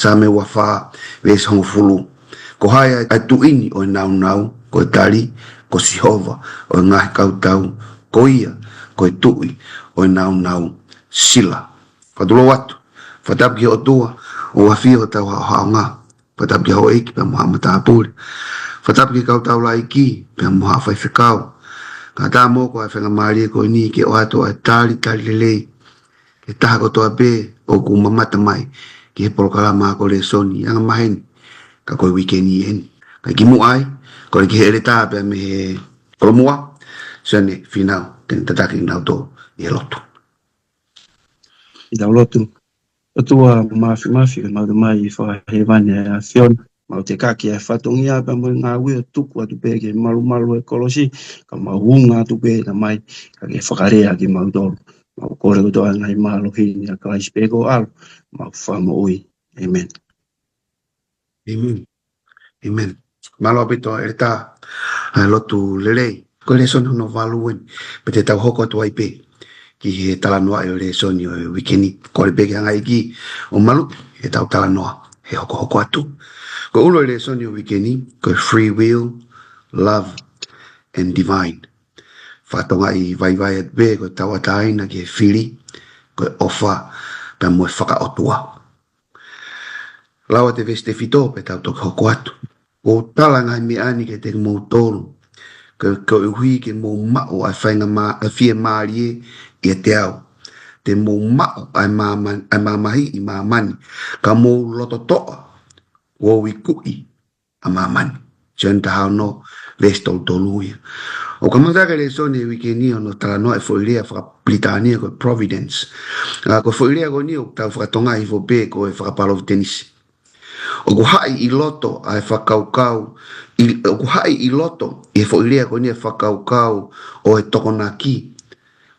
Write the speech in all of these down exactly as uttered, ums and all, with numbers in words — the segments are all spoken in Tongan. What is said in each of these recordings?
Saame uafā, veesi hongofulu. Ko hai ʻa e tuʻi ni ʻo e nāunau? Ko e tali, ko Sihova ʻo e ngaahi kautau, ko ia ko e tuʻi ʻo e nāunau. Sila. Fakatulou atu. Fakatapu ki he ʻOtua, ʻoku ʻafio ʻi hotau haʻohaʻonga. Fakatapu ki he houʻeiki pea mo haʻa matāpule. Fakatapu ki he kau taulaʻeiki pea mo haʻa faifekau. Kae ʻatā mo ko e faingamālie ko eni ke ʻoatu ʻa e talitali lelei ki he taha kotoa pē ʻoku mamata mai ki he polokalama ko e lēsoni angamaheni, ka ko e uike ni eni. Kae kimuʻa ai, kole ki he ʻeletā pea mei he kolomuʻa, Sione Fīnau, ke ne tataki kinautolu ʻi he lotu. ʻI he lotu. ʻOtua Māfimafi, ʻoku mau ʻomai ʻi he fakahēvani ʻa e ʻAfiona. Mau tekaki ʻa e fatongia pea mo e ngāue ʻo tuku atu pē ki he malumalu ʻo e kolosi, ka mau unga atu pē, Tamai, ka ke fakalea kimautolu. Mau kole kotoa ʻa e ngaahi mālohi ni ʻa Kalaisi pē ko ho ʻAlo, mau Fakamoʻui. ʻĒmeni. ʻĒmeni. ʻĒmeni. Mālō ʻaupito ʻeletā, ʻa e lotu lelei. Ko e lēsoni hono valu eni, pea te tau hoko atu ai pē ki he talanoa ʻo e lēsoni ʻo e uike ni. Kole pē ki he ʻEiki ʻo maluʻi ʻetau talanoa he hokohoko atu. Ko e ʻulu ʻo e lēsoni ʻo e uike ni, ko e free will, love and divine. Fakatonga ʻi vaivai atu pē, ko e tauʻatāina ki he fili, ko e ʻofa pea mo e fakaʻotua. Lau atu e veesi tefito pea tau toki hoko atu. ʻOku ou tala ʻa e ngaahi meʻa ni kiate kimoutolu, ko, koeʻuhi ke mou maʻu ʻa e faingamā-, ʻa e fiemālie ʻiate au. Te mou maʻu ʻa e māma-, ʻa e mamahi ʻi māmani, ka mou loto toʻa, kuo u ikuʻi ʻa māmani. Sione taha ono, veesi tolu tolu ia. ʻOku kamata ʻa e lēsoni ʻo e uike ni ʻi hono talanoa ʻo e foʻi lea fakapilitānia ko e providence. ʻA, ko e foʻi lea ko eni ʻoku tau fakatonga hifo pē ko e fakapalōvitenisi. ʻOku haʻi ʻi loto ʻa e fakakaukau, ʻi, ʻoku haʻi ʻi loto ʻi he foʻi lea ko eni ʻa e fakakaukau ʻo e tokonaki,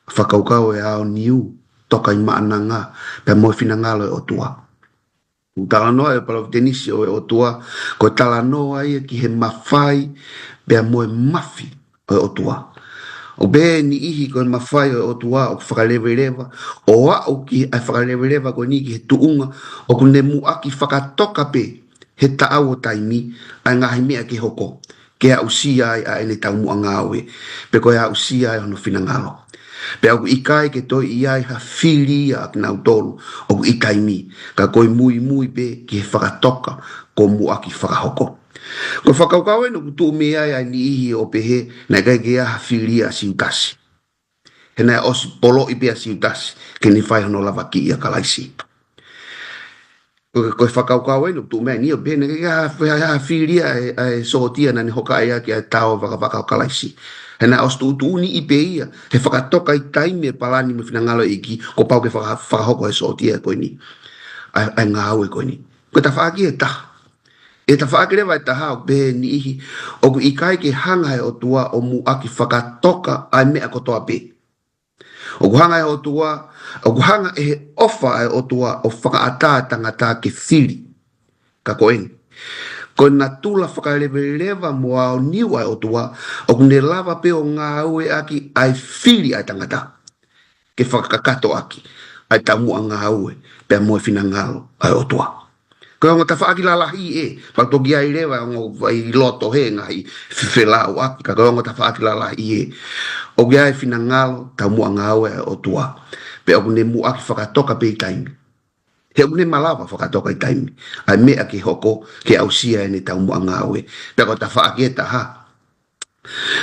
fakakaukau ʻo e aoniu, toka ʻi maʻananga, pea mo e finangalo ʻo e ʻOtua. ʻOku talanoa ʻa e palōvitenisi ʻo e ʻOtua, ko e talanoa ia ki he mafai pea mo e mafi ʻo e ʻOtua. ʻOku pehē ʻe niʻihi ko e mafai ʻo e ʻOtua ʻoku fakaleveleva, ʻo aʻu ki he fakaleveleva ko eni ki he tuʻunga ʻoku ne muʻaki fakatoka pē he taʻau ʻo taimi ʻa e ngaahi meʻa ke hoko, ke aʻusia ai ʻa ʻene taumuʻa ngāue, pe ko e aʻusia ai hono finangalo. Pea ʻoku ʻikai ke toe ʻi ai ha fili ia ʻa kinautolu ʻoku ʻi taimi, ka ko e muimui pē ki he fakatoka kuo muʻaki fakahoko. Ko e fakakaukau eni ʻoku tuʻu mei ai ʻa e niʻihi ʻo pehē naʻe ʻikai ke ʻi ai ha fili ia ʻa Siutasi. He naʻe ʻosi poloʻi pē ʻa Siutasi ke ne fai hono lavakiʻi ʻa Kalaisi. Ko, ko e fakakaukau eni ʻoku tuʻu mei ai ʻa e niʻihi ʻo pehē naʻe ʻikai ke ʻi ai ha, ha, ha fili ia ʻa e, ʻa e sōtia naʻa ne hokaʻi ʻaki ʻa e tao vakavakavaka ʻo Kalaisi. He naʻe ʻosi tuʻutuʻuni pē ia he fakatoka ʻi taimi e palani mo e finangalo ʻo e ʻEiki kuo pau ke faka-, fakahoko ʻe he sōtia ko eni ʻa e, ʻa e ngāue ko eni. Ko e tafaʻaki ʻe taha. ʻE tafaʻaki leva ʻe taha ʻoku pehē ʻe niʻihi ʻoku ʻikai ke hanga ʻe he ʻOtua ʻo muʻaki fakatoka ʻa e meʻa kotoa pē. ʻOku hanga ʻe he ʻOtua, ʻoku hanga ʻe he ʻofa ʻa e ʻOtua ʻo fakaʻatā ʻa e tangata ke fili. Ka ko eni, ko e natula fakaleveleva mo aoniu ʻa e ʻOtua, ʻoku ne lava pē ʻo ngāueʻaki ʻa e fili ʻa e tangata ke fakakakato ʻaki ʻa e taumuʻa ngāue pea mo e finangalo ʻa e ʻOtua. Ko e ongo tafaʻaki lalahi ē, pea toki ʻi ai leva e ongo ʻi loto he ngaahi fefelāuʻaki, ka ko e ongo tafaʻaki lalahi ē, ʻoku ʻi ai e finangalo, taumuʻa ngāue ʻa e ʻOtua, pea ʻoku ne muʻaki fakatoka pē ʻi taimi. He ʻoku ne malava fakatoka ʻi taimi ʻa e meʻa ke hoko ke aʻusia ʻene taumuʻa ngāue. Pea ko e tafaʻaki ʻe taha.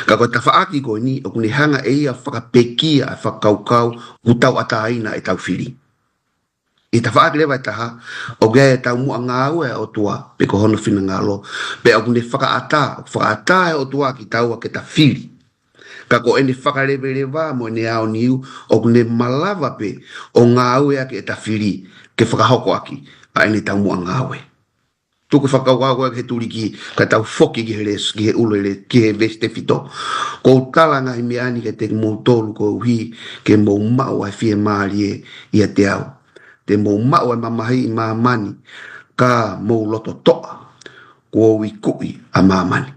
Ka ko e tafaʻaki ko eni ʻoku ne hanga ʻe ia ʻo fakapekia ʻa e fakakaukau ʻoku tauʻatāina ʻetau fili. ʻI he tafaʻaki leva ʻe taha, ʻoku ʻi ai e taumuʻa ngāue ʻa e ʻOtua, pe ko hono finangalo, pea ʻoku ne fakaʻatā, ʻoku fakaʻatā ʻe he ʻOtua kitaua ke ta fili. Ka ko ʻene fakaleveleva mo ʻene aoniu, ʻoku ne malava pē ʻo ngāueʻaki ʻeta fili ke fakahoko ʻaki ʻa ʻene taumuʻa ngāue. Tuku e fakakaukau ko ē ki he tuliki, ka tau foki ki he lēs-, ki he ʻulu e le-, ki he veesi tefito. ʻOku ou tala ʻa e ngaahi meʻa ni kiate kimoutolu koeʻuhi ke mou maʻu ʻa e fiemālie ʻiate au. Te mou maʻu ʻa e mamahi ʻi māmani, ka mou loto toʻa, kuo u ikuʻi ʻa māmani.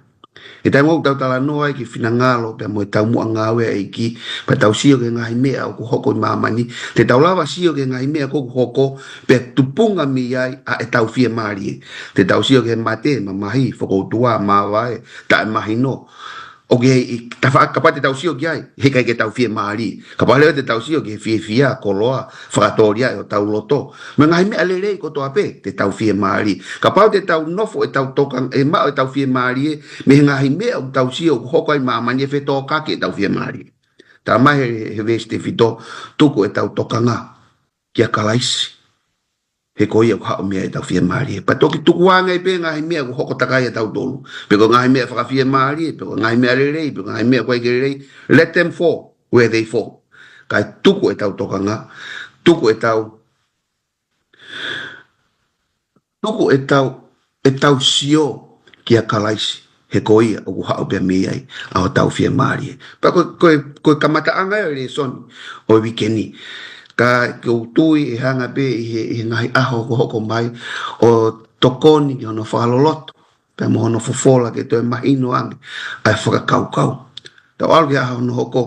He taimi ʻoku tau talanoa ai ki he finangalo pea mo e taumuʻa ngāue ʻa e ʻEiki, pea tau sio ki he ngaahi meʻa ʻoku hoko ʻi māmani, te tau lava sio ki he ngaahi meʻa ʻoku hoko, pea tupunga mei ai ʻa ʻetau fiemālie. Te tau sio ki he mate, mamahi, fokoutua, māvae, taʻemahino. ʻOku ʻi ai, tafa, kapau te tau sio ki ai, heʻikai ke tau fiemālie. Kapau leva te tau sio ki he fiefia, koloa, fakatōliaʻi ʻo hotau loto. Mo e ngaahi meʻa lelei kotoa pē, te tau fiemālie. Kapau te tau nofo ʻetau toka, ʻe maʻu ʻetau fiemālie, mei he ngaahi meʻa ʻoku tau sio ʻoku hoko ʻi māmani ʻe fetōkaki ʻetau fiemālie. Talamai he, he veesi tefito, tuku ʻetau tokanga kia Kalaisi. He ko ia ʻoku haʻu mei ai ʻetau fiemālie. Pea toki tukuange pē ngaahi meʻa ʻoku hoko takai ʻatautolu. Pe ko e ngaahi meʻa fakafiemālie, pe ko e ngaahi meʻa lelei, pe ko e ngaahi meʻa ʻoku ʻikai ke lelei. Let them fall where they fall. Kae tuku ʻetau tokanga, tuku ʻetau, tuku ʻetau, ʻetau sio kia Kalaisi. He ko ia ʻoku haʻu pē mei ai ʻa hotau fiemālie. Pea ko, ko, ko e kamataʻanga ʻo e lēsoni ʻo e uike ni. Ka ʻoku ou tui ʻe hanga pē ʻi he, ʻi he ngaahi ʻaho ʻoku hoko mai ʻo tokoni ki hono fakaloloto pea mo hono fofola ke toe mahino ange ʻa e fakakaukau. Tau ʻalu ki he ʻaho hono hoko.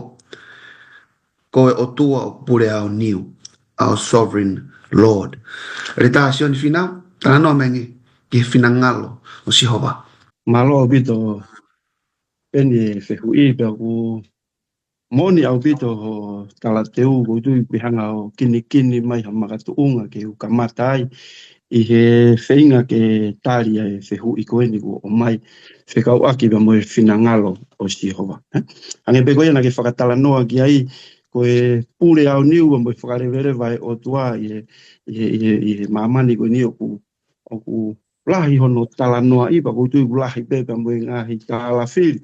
Ko e ʻOtua ʻoku pule aoniu, our sovereign Lord. Leta Sione Finau, talanoa mai angē ki he finangalo ʻo Sihova. Mālō ʻaupito Peni e fehuʻi, pea ʻoku moʻoni ʻaupito hoʻo talateu, ʻoku ou tui ʻoku ke hanga ʻo kinikini mai ha makatuʻunga ke u kamata ai ʻi he feinga ke tali ʻa e fehuʻi ko eni kuo ʻomai fekauʻaki pea mo e finangalo ʻo Sihova. Ē? Hangē pē ko ia naʻa ke fakatalanoa ki ai, ko e pule aoniu pea mo e fakaleveleva ʻa e ʻOtua ʻi he, ʻi he, ʻi he, ʻi he māmani ko eni ʻoku, ʻoku lahi hono talanoaʻi, pea ʻoku ou tui ʻoku lahi pē pea mo e ngaahi tālafili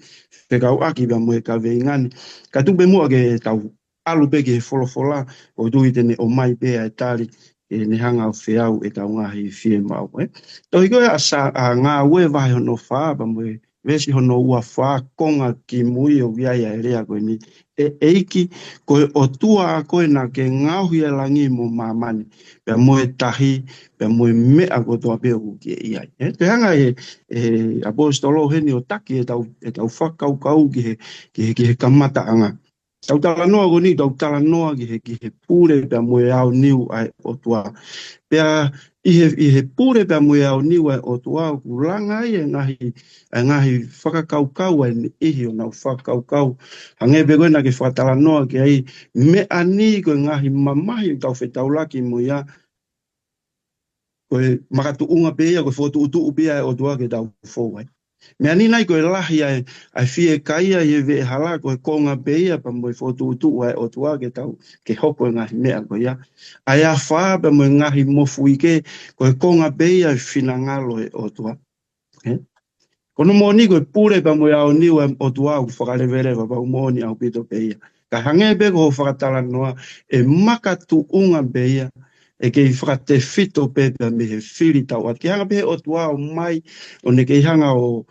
fekauʻaki pea mo e kaveinga ni. Ka tuku pē muʻa ke tau ʻalu pē ki he folofola, ʻoku ou tui te ne ʻomai pē ʻa e tali, ke ne hanga ʻo feau ʻetau ngaahi fiemaʻu, ē. Tohi ko ia ʻa Sa-, ʻa Ngāue vahe hono fā, pea mo e veesi hono ua fā, konga kimui ʻoku ʻi ai ʻa e lea ko eni. ʻE ʻEiki, ko e ʻOtua ʻa koe naʻa ke ngaohi ʻa e langi mo māmani, pea mo e tahi, pea mo e meʻa kotoa pē ʻoku ke ʻi ai. Ē, toe hanga ʻe he, ʻe he ʻaposetolo heni ʻo taki ʻetau, ʻetau fakakaukau ki he, ki he, ki he kamataʻanga. Tau talanoa ko eni, tau talanoa ki he, ki he pule pea mo e aoniu ʻa e ʻOtua. Pea ʻi he, ʻi he pule pea mo e aoniu ʻa e ʻOtua, ʻoku langa ai e ngaahi, e ngaahi fakakaukau ʻa e niʻihi ʻo nau fakakaukau. Hangē pē ko ia naʻa ke fakatalanoa ki ai, meʻa ni ko e ngaahi mamahi ʻoku tau fetaulaki mo ia, ko e makatuʻunga pē ia, ko e fokotuʻutuʻu pē ia ʻa e ʻOtua ke tau fou ai. Meʻa ni nai ko e lahi ʻa e, ʻa e fiekaia ʻi he veʻehala, ko e konga pē ia pea mo e fokotuʻutuʻu ʻa e ʻOtua ke tau, ke hoko e ngaahi meʻa ko ia. ʻA e afā pea mo e ngaahi mofuike, ko e konga pē ia ʻa e finangalo ʻo e ʻOtua. Ē? Ko hono moʻoni ko e pule pea mo e aoniu ʻa e ʻOtua ʻoku fakaleveleva pea ʻoku moʻoni ʻaupito pē ia. Ka hangē pē ko hoʻo fakatalanoa, ʻe makatuʻunga pē ia, ʻe kei fakatefito pē pea mei he fili tauʻatāina. Ke hanga pē he ʻOtua ʻo ʻomai, ʻo ne kei hanga ʻo,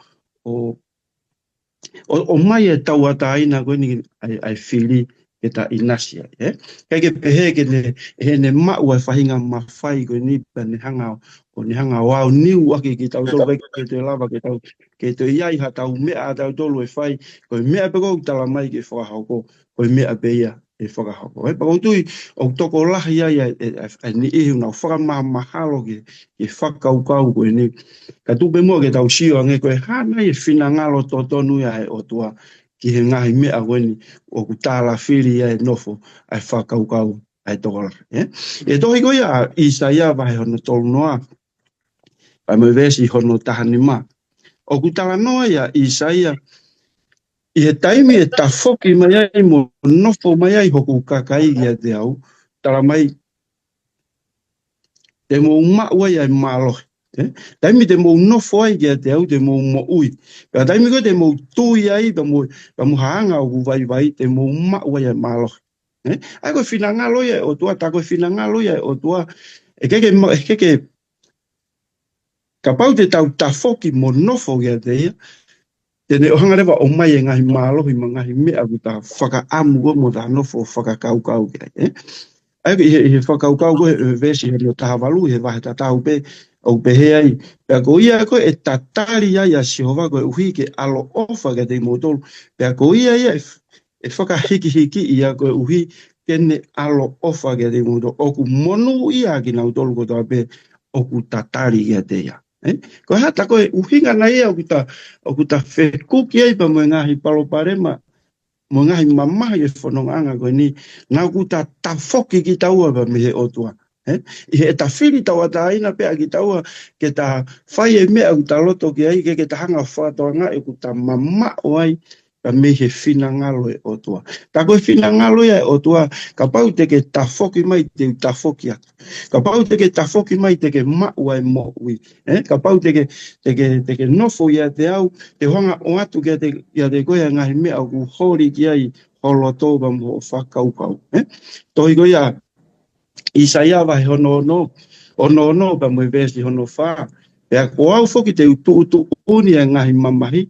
ʻo, ʻo, ʻomai e tauʻatāina ko eni ʻa e, ʻa e fili ke ta ʻinasi ai, ē? ʻIkai ke pehē ke ne, heʻene maʻu ʻa e faʻahinga mafai ko eni pea ne hanga ʻo, ʻo ne hanga ʻo aoniu ʻaki kitautolu, ʻikai ke toe lava ke tau, ke toe ʻi ai haʻatau meʻa ʻatautolu ʻe fai, ko e meʻa pē ko ē ʻoku talamai ke fakahoko, ko e meʻa pē ia ʻe fakahoko. Ē, pea ʻoku ou tui, ʻoku tokolahi ai ʻa e, ʻa e, ʻa e niʻihi ʻoku nau fakamahamahalo ki he, ki he fakakaukau ko eni. Ka tuku pē muʻa ke tau sio ange ko e hā nai e finangalo totonu ia ʻa e ʻOtua ki he ngaahi meʻa ko eni ʻoku tālafili ai e nofo ʻa e fakakaukau ʻa e tokolahi, ē? ʻI he tohi ko ia ʻa ʻĪsaia vahe hono tolunoa, pea mo e veesi hono tahanima. ʻOku talanoa ia ʻa ʻĪsaia, ʻi he taimi ʻe tafoki mai ai mo nofo mai ai hoku kakai kiate au, talamai, te mou maʻu ai ʻa e mālohi. Ē? Taimi te mou nofo ai kiate au, te mou moʻui. Pea taimi ko ē te mou tui ai, pea mo, pea mo ha anga ʻoku vaivai, te mou maʻu ai ʻa e mālohi. Ē? ʻA ia ko e finangalo ia ʻa e ʻOtua, tā ko e finangalo ia ʻa e ʻOtua. ʻE ʻikai ke ma-, ʻe ʻikai ke, kapau te tau tafoki mo nofo kiate ia, te ne ʻo hanga leva ʻo ʻomai e ngaahi mālohi mo e ngaahi meʻa ʻoku ta fakaʻamu ko ē mo ta nofo fakakaukau ki ai, ē? ʻA ia ʻi he, ʻi he fakakaukau ko ē he veesi hono tahavalu, ʻi he vahe tatau pē, ʻOku pehē ai, pea ko ia ko ē ʻe tatali ai ʻa Sihova koeʻuhi ke ʻaloʻofa kiate kimoutolu. Pea ko ia ia ʻe, ʻe fakahikihiki ia koeʻuhi ke ne ʻaloʻofa kiate kimoutolu. ʻOku monūʻia kinautolu kotoa pē ʻoku tatali kiate ia. Ē? Ko e hā tā ko e ʻuhinga nai ia ʻoku ta, ʻoku ta fekuki ai pea mo e ngaahi palopalema, mo e ngaahi mamahi e fonongaʻanga ko eni, naʻa ʻoku ta tafoki kitaua pea mei he ʻOtua. Ē? ʻI heʻeta fili tauʻatāina pē ʻa kitaua ke ta fai e meʻa ʻoku ta loto ki ai, ke, ke ta hanga fakatokangaʻi ʻoku ta mamaʻo ai pea mei he finangalo e ʻOtua. Tā ko e finangalo ia e ʻOtua, kapau te ke tafoki mai te u tafoki atu. Kapau te ke tafoki mai te ke maʻu ʻa e moʻui. Ē? Kapau te ke, te ke, te ke nofo ʻiate au, te u hanga ʻoatu kiate, kiate koe ʻa e ngaahi meʻa ʻoku holi ki ai ho loto pea mo hoʻo fakakaukau. Ē? Tohi ko ia ʻIsaia vahe hono ono, ono ono pea mo e veesi hono fā. Pea ko au foki te u tuʻutuʻuni ʻa e ngaahi mamahi,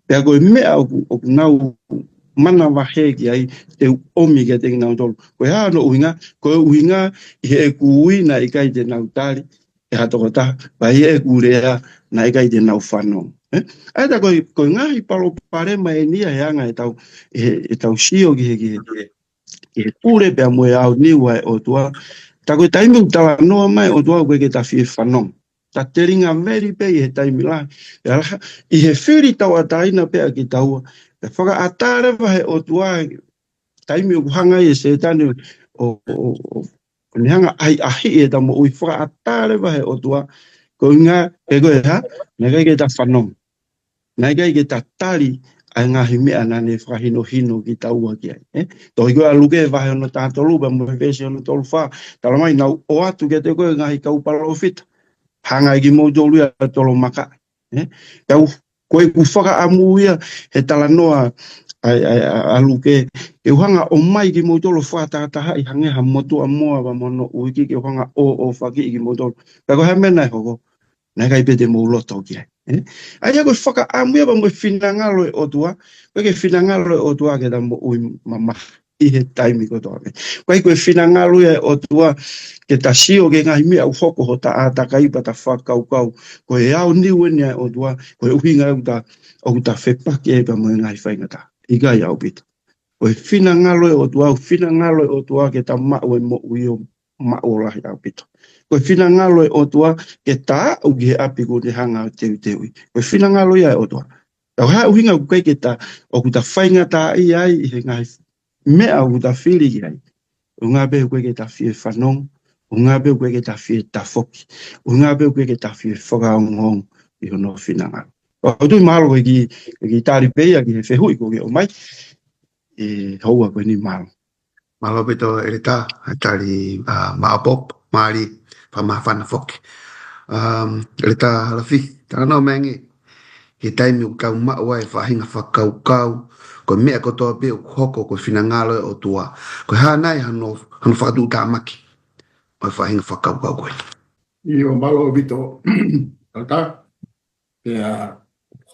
pea ko e meʻa ʻoku, ʻoku nau manavahē ki ai te u ʻomi kiate kinautolu. Ko e hā hono ʻuhinga? Ko e ʻuhinga ʻi heʻeku ui naʻe ʻikai te nau tali ʻe ha tokotaha, pea ʻi heʻeku lea naʻe ʻikai te nau fanongo. Ē? ʻA ia tā ko e, ko e ngaahi palopalema eni ia he anga ʻetau, ʻe, ʻetau sio ki he, ki he, ki he pule pea mo e aoniu ʻa e ʻOtua. Tā ko e taimi ʻoku talanoa mai ʻOtua ʻoku ʻikai ke ta fie fanongo. Ta telinga veli pē ʻi he taimi lahi. ʻI he fili tauʻatāina pē ʻa kitaua. Pea fakaʻatā leva he ʻOtua taimi ʻoku hanga ai ʻe Sētane ʻo, ʻo, ʻo, ʻo ne hanga ʻahiʻahiʻi ʻeta moʻui, fakaʻatā leva he ʻOtua. Ko e ʻuhinga, ē ko e hā? Naʻe ʻikai ke ta fanongo. Naʻe ʻikai ke ta tali ʻa e ngaahi meʻa naʻa ne fakahinohino kitaua ki ai. Ē? Tohi ko ia ʻa Luke vahe hono taha tolu pea mo e veesi hono tolu fā. Talamai naʻa nau ʻoatu kiate koe ngaahi kau palōfita. Hanga ʻe kimoutolu ia ʻo tolomakaʻi. Ē? Pea u, ko ʻeku fakaʻamu ia he talanoa ʻa, ʻa, ʻa, ʻa Luke, ke u hanga ʻo ʻomai kimoutolu fakatahatahaʻi hangē ha motuʻa moa pea mo hono ʻuhiki, ke u hanga ʻo, ʻofakiʻi kimoutolu. Pea ko e hā e meʻa naʻe hoko? Naʻe ʻikai pē te mou loto ki ai. Ē? ʻA ia ko e fakaʻamu ia pea mo e finangalo e ʻOtua, ko e ke finangalo e ʻOtua ke ta moʻui mamahi ʻi he taimi kotoa pē. ʻIkai ko e finangalo ia e ʻOtua ke ta sio ki he ngaahi meʻa ʻoku hoko hota ʻātakai pea ta fakakaukau ko e aoniu eni ʻa e ʻOtua, ko e ʻuhinga ʻoku ta, ʻoku ta fepaki ai pea mo e ngaahi faingataʻa. ʻIkai ʻaupito. Ko e finangalo e ʻOtua, ʻoku finangalo e ʻOtua ke ta maʻu e moʻui ʻo maʻu ʻo lahi ʻaupito. Ko e finangalo e ʻOtua ke ta aʻu ki he ʻapi kuo ne hanga ʻo teuteuʻi. Ko e finangalo ia e ʻOtua. Ka ko e hā e ʻuhinga ʻoku ʻikai ke ta, ʻoku ta faingataʻaʻia ai ʻi he ngaahi meʻa ʻoku ta fili ki ai? ʻUhinga pē ʻoku ʻikai ke ta fie fanongo, ʻuhinga pē ʻoku ʻikai ke ta fie tafoki, ʻuhinga pē ʻoku ʻikai ke ta fie fakaongoongo ʻi hono finangalo. ʻOku ou tui mālō ko e kiʻi, ko e kiʻi tali pē ia ki he fehuʻi kuo ke ʻomai, ʻe, houa ko eni, mālō. Mālō ʻaupito ʻEletā, ʻa e tali, ʻa, maʻa Pop, mālie, fakamāfana foki. Um, ʻEletā Halafi, talanoa mai ange ki he taimi ʻoku tau maʻu ai e faʻahinga fakakaukau ko e meʻa kotoa pē ʻoku hoko ko e finangalo e ʻOtua. Ko e hā nai hano, hano fakatuʻutāmaki ʻo e faʻahinga fakakaukau ko ē? ʻIo, mālō ʻaupito ʻEletā. Pea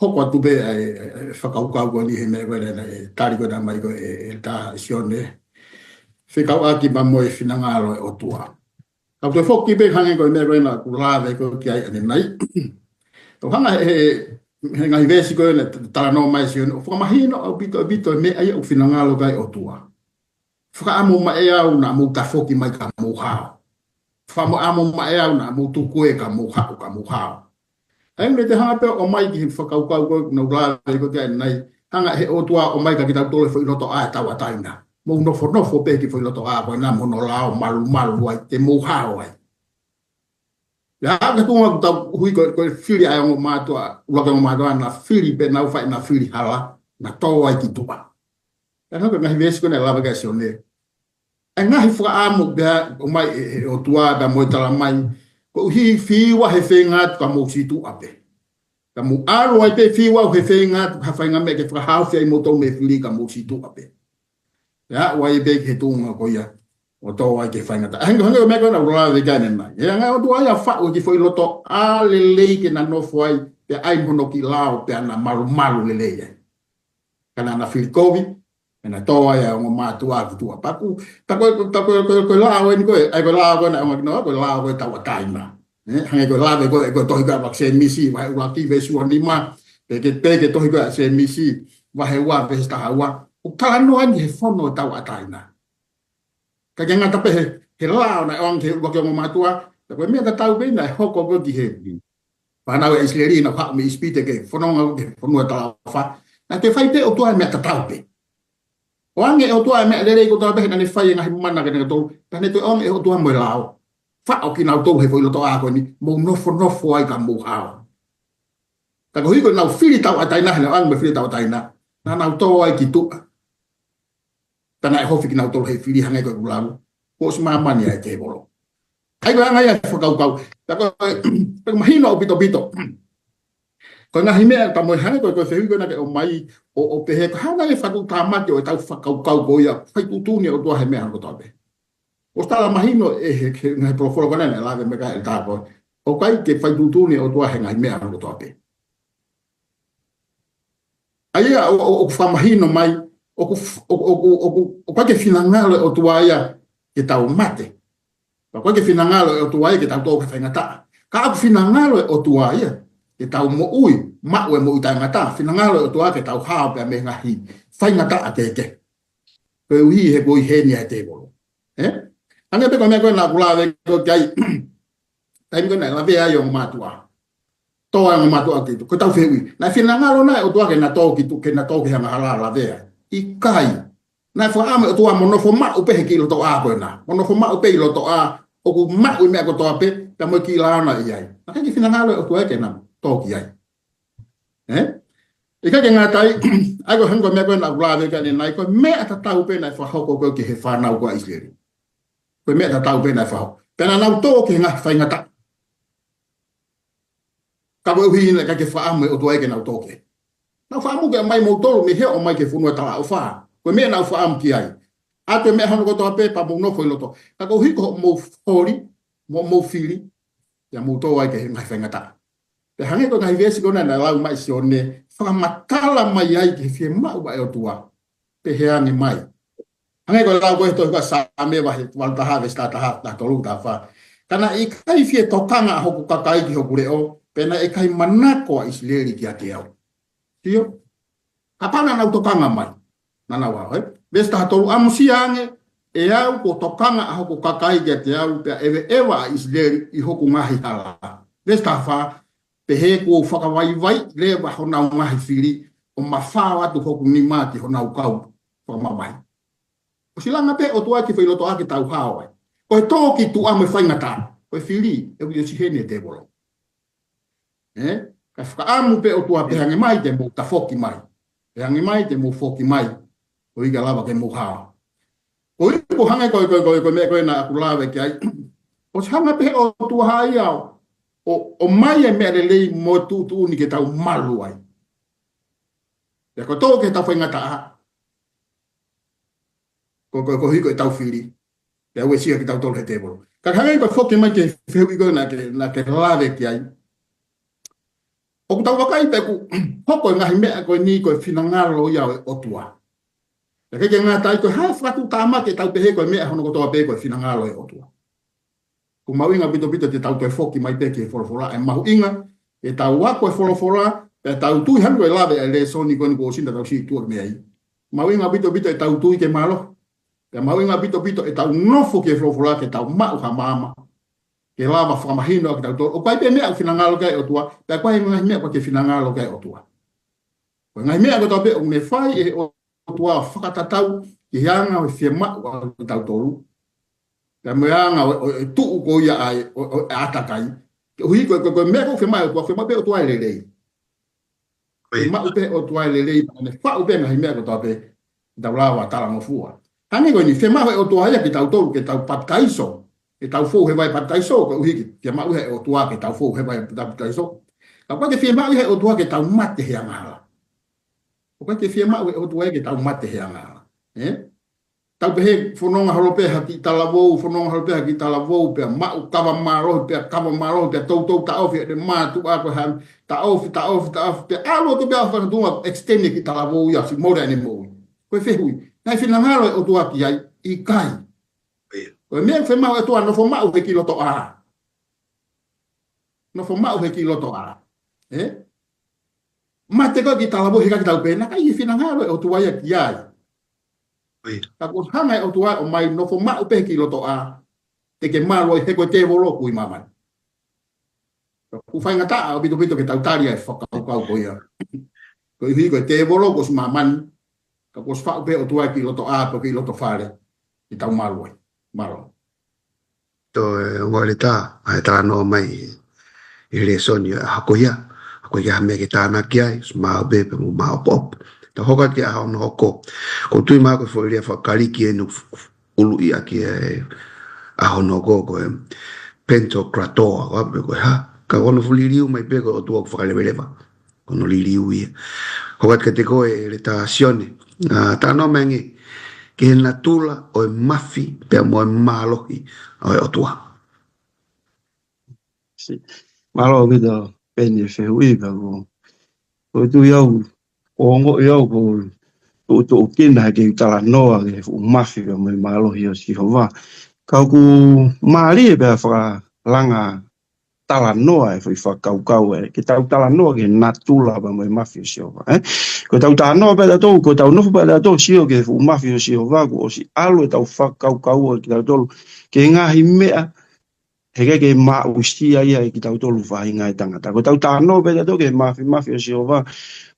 hoko atu pē ʻa e, ʻa e, ʻa e fakakaukau ko eni he meʻa ko ē naʻe, ʻa e tali ko ē naʻe ʻomai ko ē ʻe, ʻEletā Sione. Fekauʻaki pea mo e finangalo e ʻOtua. Ka ʻoku toe foki pē hangē ko e meʻa ko ē naʻa ku lave ko ē ki ai ʻanenai. ʻOku hanga he, he, he ngaahi veesi ko ē naʻe talanoa mai ʻe Sione, ʻoku fakamahino ʻaupito, ʻaupito e meʻa ia ʻoku finangalo ki ai e ʻOtua. Fakaʻamu maʻa au naʻa mou tafoki mai ka mou hao. Fakaʻamu maʻa au naʻa mou tuku ē ka mou haʻu, ka mou hao. ʻA ia naʻe te hanga pē ʻo ʻomai ki he fakakaukau ko ē naʻa ku lave ko ē ki ai ʻanenai. Hanga he ʻOtua ʻo ʻomai kia kitautolu e foʻi lotoʻā ʻo e tauʻatāina. Mou nofonofo pē ki he foʻi lotoʻā ko ena mo hono lao malumalu ai, te mou hao ai. Pea aʻu ki he tuʻunga ʻoku tau ui ko e, ko e fili ʻa e ongo mātuʻa, ʻuluaki ongo mātuʻa naʻa fili pē, naʻa nau fai ʻena fili hala, naʻa nau tō ai ki tuʻa. Pea hoko e ngaahi veesi ko ē naʻe lave ki ai ʻa Sione. ʻA e ngaahi fakaʻamu pea ʻomai ʻe, ʻe he ʻOtua pea mo e talamai, koeʻuhi fiu au he feinga atu ka mou sītuʻa pē. Ka mou ʻalu ai pē, fiu au he feinga atu ha faʻahinga meʻa ke fakahaofi ai kimoutolu mei he fili ka mou sītuʻa pē. Pea aʻu ai pē ki he tuʻunga ko ia ʻo tō ai ki he faingataʻa. Hangē, hangē ko e meʻa ko ē naʻa ku lave ki ai ʻanenai. He anga e ʻOtua ia ʻo fai e kiʻi foʻi lotoʻā lelei ke na nofo ai, pea ʻai mo hono kiʻi lao, pea na malumalu lelei ai. Ka naʻa na fili kovi, pea na tō ai ʻa e ongo mātuʻa ki tuʻa. Pea ko, pea ko, pea ko, ko, ko e lao eni ko ē, ʻa ia ko e lao ko ē naʻe ʻomai kinaua, ko e lao ko ē ʻo e tauʻatāina. Ē, hangē ko e lave ko ē, ko e tohi ko ē ʻa Sēmisi, vahe ʻuluaki veesi uanima, pe ko e, pe ko e tohi ko ē ʻa Sēmisi, vahe ua veesi taha ua. ʻOku talanoa eni he fono ʻo e tauʻatāina. Ka ʻikai ke ngata pē he, he lao naʻe ʻoange ki he ʻuluaki ongo mātuʻa, ka ko e meʻa tatau pē naʻe hoko ko ē ki he fānau ʻa ʻIsileli naʻa nau haʻu mei ʻIsipite ke fononga ki he fonua talaʻofa. Naʻe toe fai pē ʻe he ʻOtua e meʻa tatau pē. ʻOange ʻe he ʻOtua e meʻa lelei kotoa pē he naʻa ne fai e ngaahi mana kia kinautolu. Pea ne toe ʻoange ʻe he ʻOtua mo e lao. Faʻo kinautolu he foʻi lotoʻā ko eni, mou nofonofo ai ka mou hao. Ka koeʻuhi ko ʻenau fili tauʻatāina, he naʻe ʻoange mo e fili tauʻatāina, naʻa nau tō ai ki tuʻa. Pea naʻe hofi kinautolu he fili hangē ko ʻeku lau, kuo ʻosi māmani ʻa e tēvolo. ʻA ia ko e anga ia e fakakaukau. Pea ko e, pea mahino ʻaupito ʻaupito. Ko e ngaahi meʻa, pea mo e hangē ko e, ko e fehuʻi ko ē naʻa ke ʻomai ʻo, ʻo pehē, ko e hā nai e fakatuʻutāmaki ʻo ʻetau fakakaukau ko ia, fai tuʻutuʻuni e ʻOtua he meʻa hano kotoa pē. ʻOsi tala mahino ē he, he ngaahi folofola ko ē naʻe lave mai ki ai e tāpuaki. ʻOku ʻikai ke fai tuʻutuʻuni e ʻOtua he ngaahi meʻa hano kotoa pē. ʻA ia, ʻo, ʻo, ʻoku fakamahino mai, ʻoku f-, ʻoku, ʻoku, ʻoku, ʻoku ʻikai ke finangalo e ʻOtua ia ke tau mate. Pea ʻoku ʻikai ke finangalo e ʻOtua ia ke tau tō ki he faingataʻa. Ka ʻoku finangalo e ʻOtua ia ke tau moʻui, maʻu e moʻui taʻengata. Finangalo e ʻOtua ke tau hao pea mei he ngaahi faingataʻa kehekehe. Koeʻuhi he kuo ʻi heni ʻa e tēvolo. Ē? Hangē pē ko e meʻa ko ē naʻa ku lave ko ē ki ai, taimi ko ē naʻe lavea ai e ongo mātuʻa. Tō ai e ongo mātuʻa ki tuʻa. Ko ʻetau fehuʻi, naʻe finangalo nai e ʻOtua ke na tō ki tuʻa, ke na tō ki he angahala ʻo lavea? ʻIkai. Naʻe fakaʻamu e ʻOtua mo nofo maʻu pē he kiʻi lotoʻā ko ena. Mo nofo maʻu pē ʻi lotoʻā, ʻoku maʻu e meʻa kotoa pē, pea mo e kiʻi lao naʻe ʻi ai. Naʻe ʻikai ke finangalo e ʻOtua ia ke na tō ki ai. Ē? ʻIkai ke ngata ai, ʻa ia ko e hangē ko e meʻa ko ē naʻa ku lave ki ai ʻanenai, ko e meʻa tatau pē naʻe fakahoko ko ē ki he fānau ko ē ʻa ʻIsileli. Ko e meʻa tatau pē naʻe fakahoko. Pea naʻa nau tō ki he ngaahi faingataʻa. Ka koeʻuhi naʻe ʻikai ke fakaʻamu e ʻOtua ia ke nau tō ki ai. Naʻa ku fakaʻamu ke ʻomai moutolu mei hē ʻo ʻomai ki he fonua talaʻofa. Ko e meʻa naʻa ku fakaʻamu ki ai. ʻA e meʻa hano kotoa pē pea mou nofo ʻi loto. Ka koeʻuhi ko hoʻomou fili, mo hoʻomou fili, pea mou tō ai ki he ngaahi faingataʻa. Pea hangē ko e ngaahi veesi ko ena naʻe lau mai ʻe Sione, fakamatala mai ai ki he fiemaʻu ʻa e ʻOtua. Pehē ange mai. Hangē ko e lau ko ē he tohi ko ē ʻa Saame vahe valu taha veesi taha taha, taha tolu, taha fā. Ka naʻe ʻikai fie tokanga ʻa hoku kakai ki hoku leʻo, pea naʻe ʻikai manako ʻa ʻIsileli kiate au. Sio? Kapau naʻa nau tokanga mai. Naʻa nau ʻalu, ē? Veesi taha tolu, ʻamusia ange ʻe au kuo tokanga ʻa hoku kakai kiate au, pea ʻeveʻeva ʻa ʻIsileli ʻi hoku ngaahi hala. Veesi taha fā, pehē kuo u fakavaivaiʻi leva honau ngaahi fili, ʻo mafao atu hoku nima ki honau kau fakamamahi. ʻOsi langa pē ʻOtua ki he foʻi lotoʻā ke tau hao ai. Ko e tō ki tuʻa mo e faingataʻa. Ko e fili, ʻe ui ʻosi heni e tēvolo. Ē? Ka fakaʻamu pē ʻOtua pehē ange mai te mou tafoki mai. Pehē ange mai te mou foki mai. Koeʻuhi ke lava ke mou hao. Koeʻuhi ko e hangē ko e, ko e, ko e, ko e meʻa ko ē naʻa ku lave ki ai. ʻOsi hanga pē ʻOtua ia ʻo, ʻo, ʻomai e meʻa lelei mo tuʻutuʻuni ke tau malu ai. Pea ko e tō ki he tau faingataʻa. Ko, ko, koeʻuhi ko ʻetau fili. Pea uesia kitautolu he tēvolo. Ka hangē ko e foki mai ki he fehuʻi ko ē naʻa ke, naʻa ke lave ki ai. ʻOku tau vakai pē ʻoku hoko e ngaahi meʻa ko eni ko e finangalo ia ʻo e ʻOtua. Pea ʻikai ke ngata ai, ko e hā e fakatuʻutāmaki ke tau pehē ko e meʻa hono kotoa pē ko e finangalo ʻo e ʻOtua. ʻOku mahuʻinga ʻaupito ʻaupito te tau toe foki mai pē ki he folofola, ʻe mahuʻinga ke tau ako e folofola, pea tau tui hangē ko e lave ʻa e lēsoni ko eni kuo ʻosi naʻa tau sio ki tuʻa ki mei ai. Mahuʻinga ʻaupito ʻaupito ʻetau tui ke mālohi. Pea mahuʻinga ʻaupito ʻaupito ʻetau nofo ki he folofola ke tau maʻu ha maama. Ke lava fakamahino ʻaki kitautolu. ʻOku ʻi ai pē meʻa ʻoku finangalo ki ai e ʻOtua, pea ʻoku ʻi ai ngaahi meʻa ʻoku ʻikai ke finangalo ki ai e ʻOtua. Ko e ngaahi meʻa kotoa pē ʻoku ne fai ʻe he ʻOtua ʻo fakatataua ki he anga ʻo e fiemaʻu ʻa kitautolu. Pea mo e anga ʻo, ʻo, ʻo e tuʻu ko ia ʻa e, ʻo, ʻo e ʻātakai. Koeʻuhi ko, ko, ko e meʻa ko ē ʻoku fiemaʻu ʻe he ʻOtua, fiemaʻu pē ʻOtua e lelei. Fiemaʻu pē ʻOtua e lelei, pea ne faʻu pē ngaahi meʻa kotoa pē, ke tau lava talangofua. Hangē ko eni, fiemaʻu ʻe he ʻOtua ia kitautolu, ke tau papitaiso. Ke tau fou he vai papitaiso, koeʻuhi ke, fiemaʻu ʻe he ʻOtua ke tau fou he vai papitaiso. Ka ʻoku ʻikai ke fiemaʻu ʻe he ʻOtua ke tau mate he angahala. ʻOku ʻikai ke fiemaʻu ʻe he ʻOtua ia ke tau mate he angahala. Ē? Tau pehē fononga holo pē ha kiʻi talavou, fononga holo pē ha kiʻi talavou, pea maʻu kava mālohi, pea kava mālohi, pea toutou taʻofi ʻe he mātuʻa ko e hā, taʻofi, taʻofi, taʻofi, pea ʻalu atu pē ʻo fakatunga extend e kiʻi talavou ia, ʻosi mole ʻene moʻui. Ko e fehuʻi, naʻe finangalo e ʻOtua ki ai? ʻIkai. Ko e meʻa fiemaʻu ʻe he ʻOtua nofo maʻu he kiʻi lotoʻā. Nofo maʻu he kiʻi loto ʻā. Ē? Mate ko ē ki talavou he ka ki tau pena, ka ʻi he finangalo ʻo e ʻOtua ia ki ai. Ka kuo hanga ʻe he ʻOtua ʻo mai nofo maʻu pē he kiʻi loto ʻā, te ke mālō ai he ko e tēvolo ʻoku ʻi māmani. Ka ʻoku faingataʻa ʻaupito pito ke tau tali ʻa e fakakaukau ko ia. Koeʻuhi ko e tēvolo ʻoku ʻosi ʻi māmani, ka kuo ʻosi faʻu pē ʻOtua ki loto ʻā, pe ki loto fale, ke tau mālō ai. Mālō. Toe ngoi le tā, ʻa e talanoa mai ʻi he lēsoni ʻo e ʻaho ko ia, ʻa ko ia ha meʻa ke tānaki ai, ʻosi maʻu pē pea mo maʻopoʻopo. Tau hoko atu ki he ʻaho hono hoko. ʻOku ou tui mai ko e foʻi lea fakaKalisi eni ʻoku ʻuluʻi ʻaki e ʻaho hono hoko ko e Pantokrator, ko e hā pē ko e hā. Ka ko hono fuʻu liliu mai pē ko e ʻOtua ʻoku fakaleveleva. Ko hono liliu ia. Hoko atu kiate koe le tā Sione. ʻA, talanoa mai angē ki he natula ʻo e mafi pea mo e mālohi ʻo e ʻOtua. Mālō ʻaupito Peni e fehuʻi pea ko, ko e tui au, ʻoku ongoʻi au ʻoku tuʻutuʻu kina he ke u talanoa ki he fuʻu mafi pea mo e mālohi ʻo Sihova. Ka ʻoku mālie pea fakalanga talanoa e foʻi fakakaukau ē, ke tau talanoa ki he natula pea mo e mafi ʻo Sihova, ē? Ko ʻetau talanoa pē tautolu, ko ʻetau nofo pē tautolu ʻo sio ki he fuʻu mafi ʻo Sihova, kuo ʻosi ʻalu ʻetau fakakaukau ʻo kitautolu ki he ngaahi meʻa heʻikai ke maʻusia ia ʻe kitautolu faʻahinga ʻo e tangata. Ko ʻetau talanoa pē tautolu ki he mafimafi ʻo Sihova,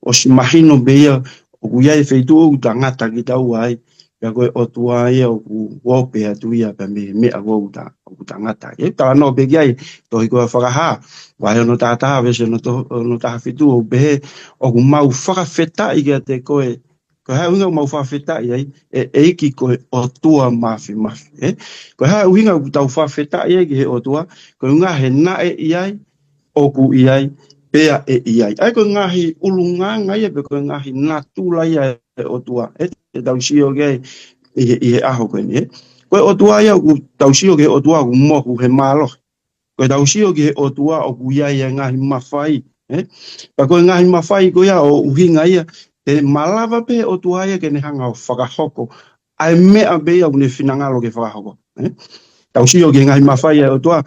ʻosi mahino pē ia ʻoku ʻi ai e feituʻu ʻoku tangata kitaua ai, pea ko e ʻOtua ia ʻoku ope atu ia pea mei he meʻa ʻoku ta-, ʻoku tangata. ʻE talanoa pē ki ai, tohi ko ē Fakahā, vahe hono taha taha, veesi hono to-, hono taha fitu ʻoku pehē, ʻoku mau fakafetaʻi kiate koe, ko e hā e ʻuhinga ʻoku mau fakafetaʻi ai, ʻe ʻEiki ko e ʻOtua mafimafi, ē? Ko e hā e ʻuhinga ʻoku tau fakafetaʻi ai ki he ʻOtua, ko e ʻuhinga he naʻe ʻi ai, ʻoku ʻi ai, pea ʻe ʻi ai. ʻA ia ko e ngaahi ʻulungaanga ia, pe ko e ngaahi natula ia ʻo e ʻOtua, ē? Te tau sio ki ai ʻi he, ʻi he ʻaho ko eni, ē? Ko e ʻOtua ia ʻoku tau sio ki he ʻOtua ʻoku mohu he mālohi. Ko ʻetau sio ki he ʻOtua ʻoku ʻi ai e ngaahi mafai, ē? Pea ko e ngaahi mafai ko ia ʻoku ʻuhinga ia, te malava pē he ʻOtua ia ke ne hanga ʻo fakahoko ʻa e meʻa pē ia ʻoku ne finangalo ke fakahoko, ē? Tau sio ki he ngaahi mafai ʻa e ʻOtua,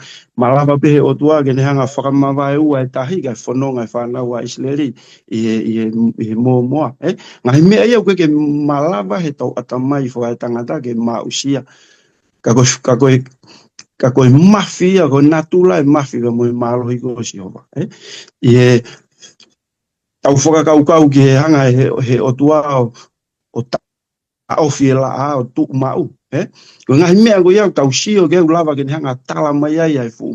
malava pē he ʻOtua ke ne hanga ʻo fakamavaeua e tahi kae fononga e fānau ʻa ʻIsileli ʻi he, ʻi he, ʻi he mōmoa, ē? Ngaahi meʻa ia ʻoku ʻikai ke malava he tau ʻatamai fakaetangata ke maʻusia. Ka ko, ka ko e, ka ko e mafi ia, ko e natula e mafi pea mo e mālohi ko ē ʻo Sihova, ē? ʻI heʻetau fakakaukau ki he hanga he, he ʻOtua ʻo, ʻo taʻofi e laʻā ʻo tuʻu maʻu, ē? Ko e ngaahi meʻa ko ia ʻoku tau sio ki ai ʻoku lava ke ne hanga ʻo tala mai ai ʻa e fuʻu,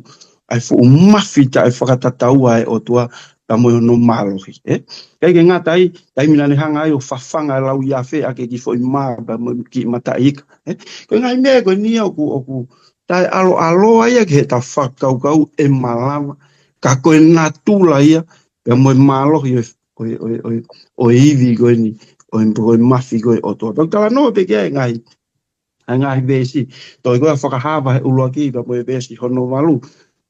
ʻa e fuʻu mafi taʻefakatataua ʻa e ʻOtua pea mo hono mālohi, ē? ʻIkai ke ngata ai, taimi naʻa ne hanga ai ʻo fafanga e lauiafe ʻaki e kiʻi foʻi mā pea mo e kiʻi mataʻi ika, ē? Ko e ngaahi meʻa ko eni ia ʻoku, ʻoku taʻeʻaloʻaloa ia ki heʻetau fakakaukau ʻe malava, ka ko e natula ia pea mo e mālohi ʻo e, ʻo e, ʻo e, ʻo e, ʻo e ivi ko eni, ʻo e, ʻo e mafi ko ē ʻo e ʻOtua. Pea ʻoku talanoa pē ki ai e ngaahi, ʻa e ngaahi veesi. Tohi ko ē Fakahā vahe ʻuluaki pea mo e veesi hono valu.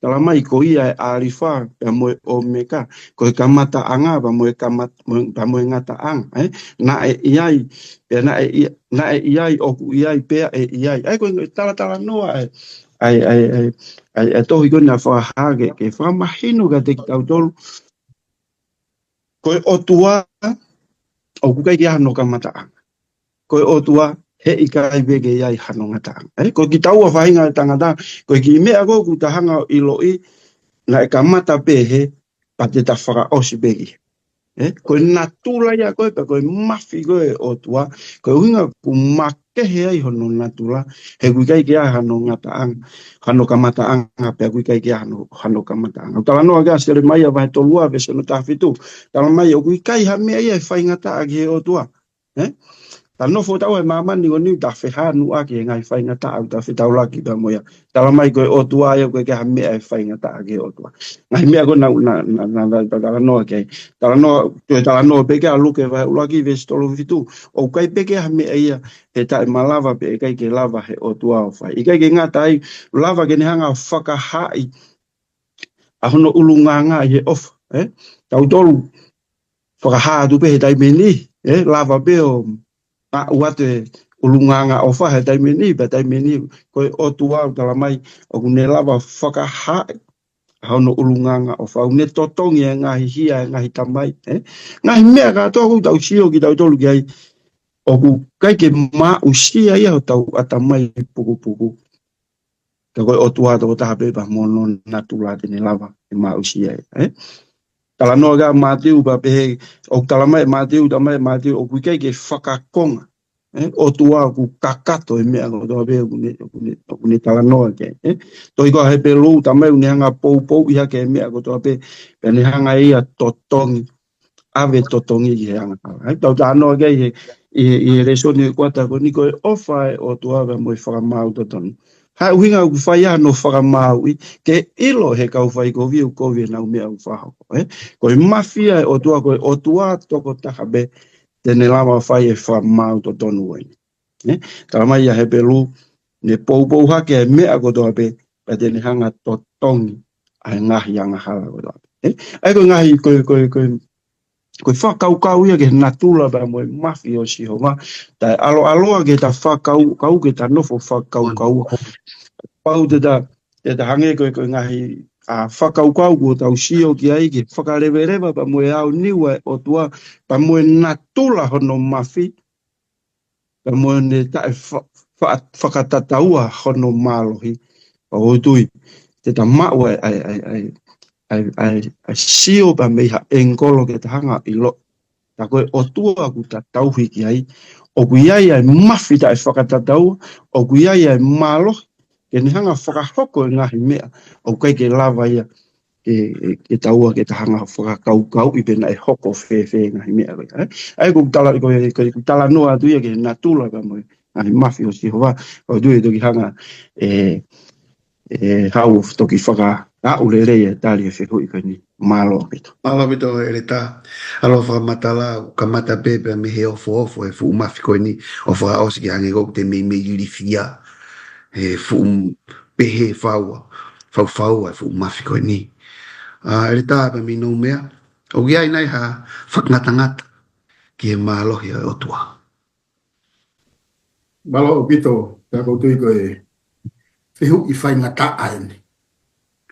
Tala mai ko ia e ʻAlifa pea mo e ʻOmeka, ko e kamataʻanga pea mo e kamat-, mo e, pea mo e ngataʻanga, ē? Naʻe ʻi ai, pea naʻe ʻi, naʻe ʻi ai, ʻoku ʻi ai, pea ʻe ʻi ai. ʻA ia ko e talatalanoa ʻa e, ʻa e, ʻa e, ʻa e, ʻa e, ʻa e tohi ko eni ʻa Fakahā ke, ke fakamahino kiate kitautolu. Ko e ʻOtua ʻoku ʻikai ke ʻi ai hano kamataʻanga. Ko e ʻOtua heʻikai pē ke ʻi ai hano ngataʻanga. Ē, ko kitaua faʻahinga ʻo e tangata, ko e kiʻi meʻa ko ē ʻoku ta hanga ʻo ʻiloʻi, naʻe kamata pē hē, pea te ta fakaʻosi pē ki hē. Ē, ko e natula ia ko ē, pea ko e mafi ko ē ʻo e ʻOtua, ko e ʻuhinga ʻoku makehe ai hono natula, he ʻoku ʻikai ke ʻi ai hano ngataʻanga, hano kamataʻanga, pea ʻoku ʻikai ke ʻi ai hano, hano kamataʻanga. ʻOku talanoa ki ai ʻa Selemaia vahe tolu ua veesi hono taha fitu. Tala mai ʻoku ʻikai ha meʻa ia ʻe faingataʻa ki he ʻOtua. Ē? Ta nofo taua ʻi māmani ko eni ʻoku ta fehangahangai ki he ngaahi faingataʻa ʻoku ta fetaulaki pea mo ia. Tala mai ko e ʻOtua ia ʻoku ʻikai ke ʻi ai ha meʻa ʻe faingataʻa ki he ʻOtua. Ngaahi meʻa ko ē naʻa, naʻa, naʻa, naʻa, naʻa ta talanoa ki ai. Talanoa, toe talanoa pē ki ai ʻa Luke vahe ʻuluaki veesi tolu fitu. ʻOku ʻikai pē ke ʻi ai ha meʻa ia ʻe taʻemalava pe ʻikai ke lava he ʻOtua ʻo fai. ʻIkai ke ngata ai, lava ke ne hanga ʻo fakahaaʻi ʻa hono ʻulungaanga ʻi he ʻofa, ē? Tautolu, fakahā atu pē he taimi ni, ē? Lava pē ʻo maʻu atu e ʻulungaanga ʻofa he taimi ni, pea taimi ni, ko e ʻOtua ʻoku tala mai, ʻoku ne lava fakahaaʻi ʻa hono ʻulungaanga ʻo fau, ne totongi e ngaahi hia e ngaahi tamai, ē? Ngaahi meʻa kātoa ʻoku tau sio kitautolu ki ai, ʻoku ʻikai ke maʻusia ia hotau ʻatamai pukupuku. Ka ko e ʻOtua tokotaha pē pea mo hono natula te ne lava ʻe maʻusia ia, ē? Talanoa ki ai ʻa Mātiu pea pehē, ʻoku talamai ʻe Mātiu, talamai ʻe Mātiu, ʻoku ʻikai ke fakakonga, ē? ʻOtua ʻoku kakato e meʻa kotoa pē ʻoku ne, ʻoku ne, ʻoku ne talanoa ki ai, ē? Tohi ko ia Hepelū, talamai ʻoku ne hanga poupouʻi hake e meʻa kotoa pē, pea ne hanga ia totongi, ʻave totongi ki he angahala. ʻA ia, tau talanoa ki ai he, ʻi he, ʻi he lēsoni ʻo e kuata ko eni, ko e ʻofa ʻa e ʻOtua pea mo e fakamaau totonu. Ko e ʻuhinga ʻoku fai ai hono fakamaauʻi, ke ʻilo ʻe he kau faikovi ʻoku kovi ʻenau meʻa ʻoku fakahoko, ē? Ko e mafi ʻa e ʻOtua, ko e ʻOtua tokotaha pē te ne lava fai e fakamaau totonu ko eni. Ē? Talamai ʻe Hepelū, ne poupou hake e meʻa kotoa pē, pea te ne hanga totongi ʻa e ngaahi angahala kotoa pē. Ē? ʻA ia ko e ngaahi, ko e, ko e, ko e, ko e fakakaukau ia ki he natula pea mo e mafi ʻo Sihova. Taʻe ʻaloʻaloa ke ta fakakaukau, ke ta nofo fakakaukau. Pau te ta, te ta hangē ko e, ko e ngaahi, ʻa, fakakaukau kuo tau sio ki ai, ke fakaleveleva pea mo e aoniu ʻa e ʻOtua, pea mo e natula hono mafi, pea mo ʻene taʻe fa-, fa-, fakatataua hono mālohi. Pea ʻoku ou tui, te ta maʻu ʻa e, ʻa e, ʻa e, ʻa e, ʻa e, ʻa e, ʻa e sio pea mei ha ʻengikolo ke ta hanga ʻo ʻilo. Tā ko e ʻOtua ʻoku ta tauhi ki ai, ʻoku ʻi ai ʻa e mafi taʻe fakatataua, ʻoku ʻi ai ʻa e mālohi, ke ne hanga fakahoko e ngaahi meʻa ʻoku ʻikai ke lava ia ke, ke taua ke ta hanga fakakaukauʻi pe naʻe hoko fēfē e ngaahi meʻa ko ia, ē? ʻA ia ko e tala, ko e, ko e talanoa atu ia ki he natula pea mo e ngaahi mafi ʻo Sihova, ʻoku ou tui ʻe toki hanga ʻe, ʻe haʻu ʻo toki fakaaʻu lelei e tali e fehuʻi ko eni. Mālō ʻaupito. Mālō ʻaupito ʻEletā. ʻAlu ʻo fakamatala, kamata pē pea mei he ofoofo e fuʻu mafi ko eni, ʻo fakaʻosi ki he hangē ʻoku te meimei ilifia he fuʻu pehē faua, faufaua e fuʻu mafi ko eni. ʻA, ʻEletā pea mei Noumea, ʻoku ʻi ai nai ha fakangatangata ki he mālohi ʻo e ʻOtua? Mālō ʻaupito, pea ʻoku ou tui ko e fehuʻi faingataʻa eni.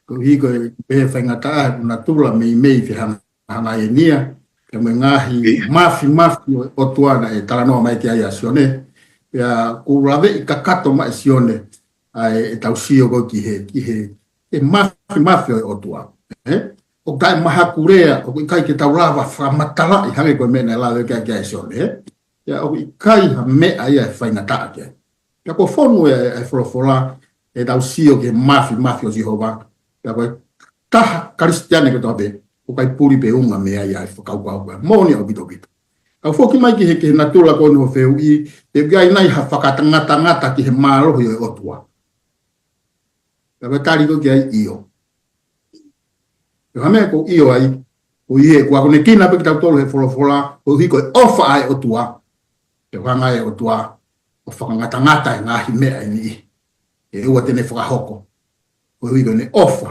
Koeʻuhi ko e pehē faingataʻa, ʻoku natula meimei fehangahangai eni ia, pea mo e ngaahi mafimafi ʻo e ʻOtua naʻe talanoa mai ki ai ʻa Sione. Pea ʻoku laveʻi kakato mai ʻe Sione ʻa e, ʻetau sio ko ē ki he, ki he, ki he mafimafi ʻo e ʻOtua. Ē? ʻOku taʻemahakulea, ʻoku ʻikai ke tau lava fakamatalaʻi hangē ko e meʻa naʻe lave ki ai ʻa Sione, ē? Pea ʻoku ʻikai ha meʻa ia ʻe faingataʻa ki ai. Pea ʻoku fonu e, e folofola, ʻetau sio ki he mafimafi ʻo Sihova. Pea ko e taha Kalisitiane kotoa pē, ʻoku ʻikai puli pe unga mei ai ʻa e fakakaukau ko ia. Moʻoni ʻaupito ʻaupito. Kau foki mai ki he, ki he natula ko eni hoʻo fehuʻi, pe ʻoku ʻi ai nai ha fakangatangata ki he mālohi ʻo e ʻOtua? Pea ko e tali ko ē ki ai ʻio. Pea ko e meʻa ko e ʻio ai, ko ia ʻoku akonekina pē kitautolu he folofola, koeʻuhi ko e ʻofa ʻa e ʻOtua. Pea ʻoku hanga ʻe he ʻOtua ʻo fakangatangata e ngaahi meʻa ʻe niʻihi ʻe ua te ne fakahoko. Koeʻuhi ko ʻene ʻofa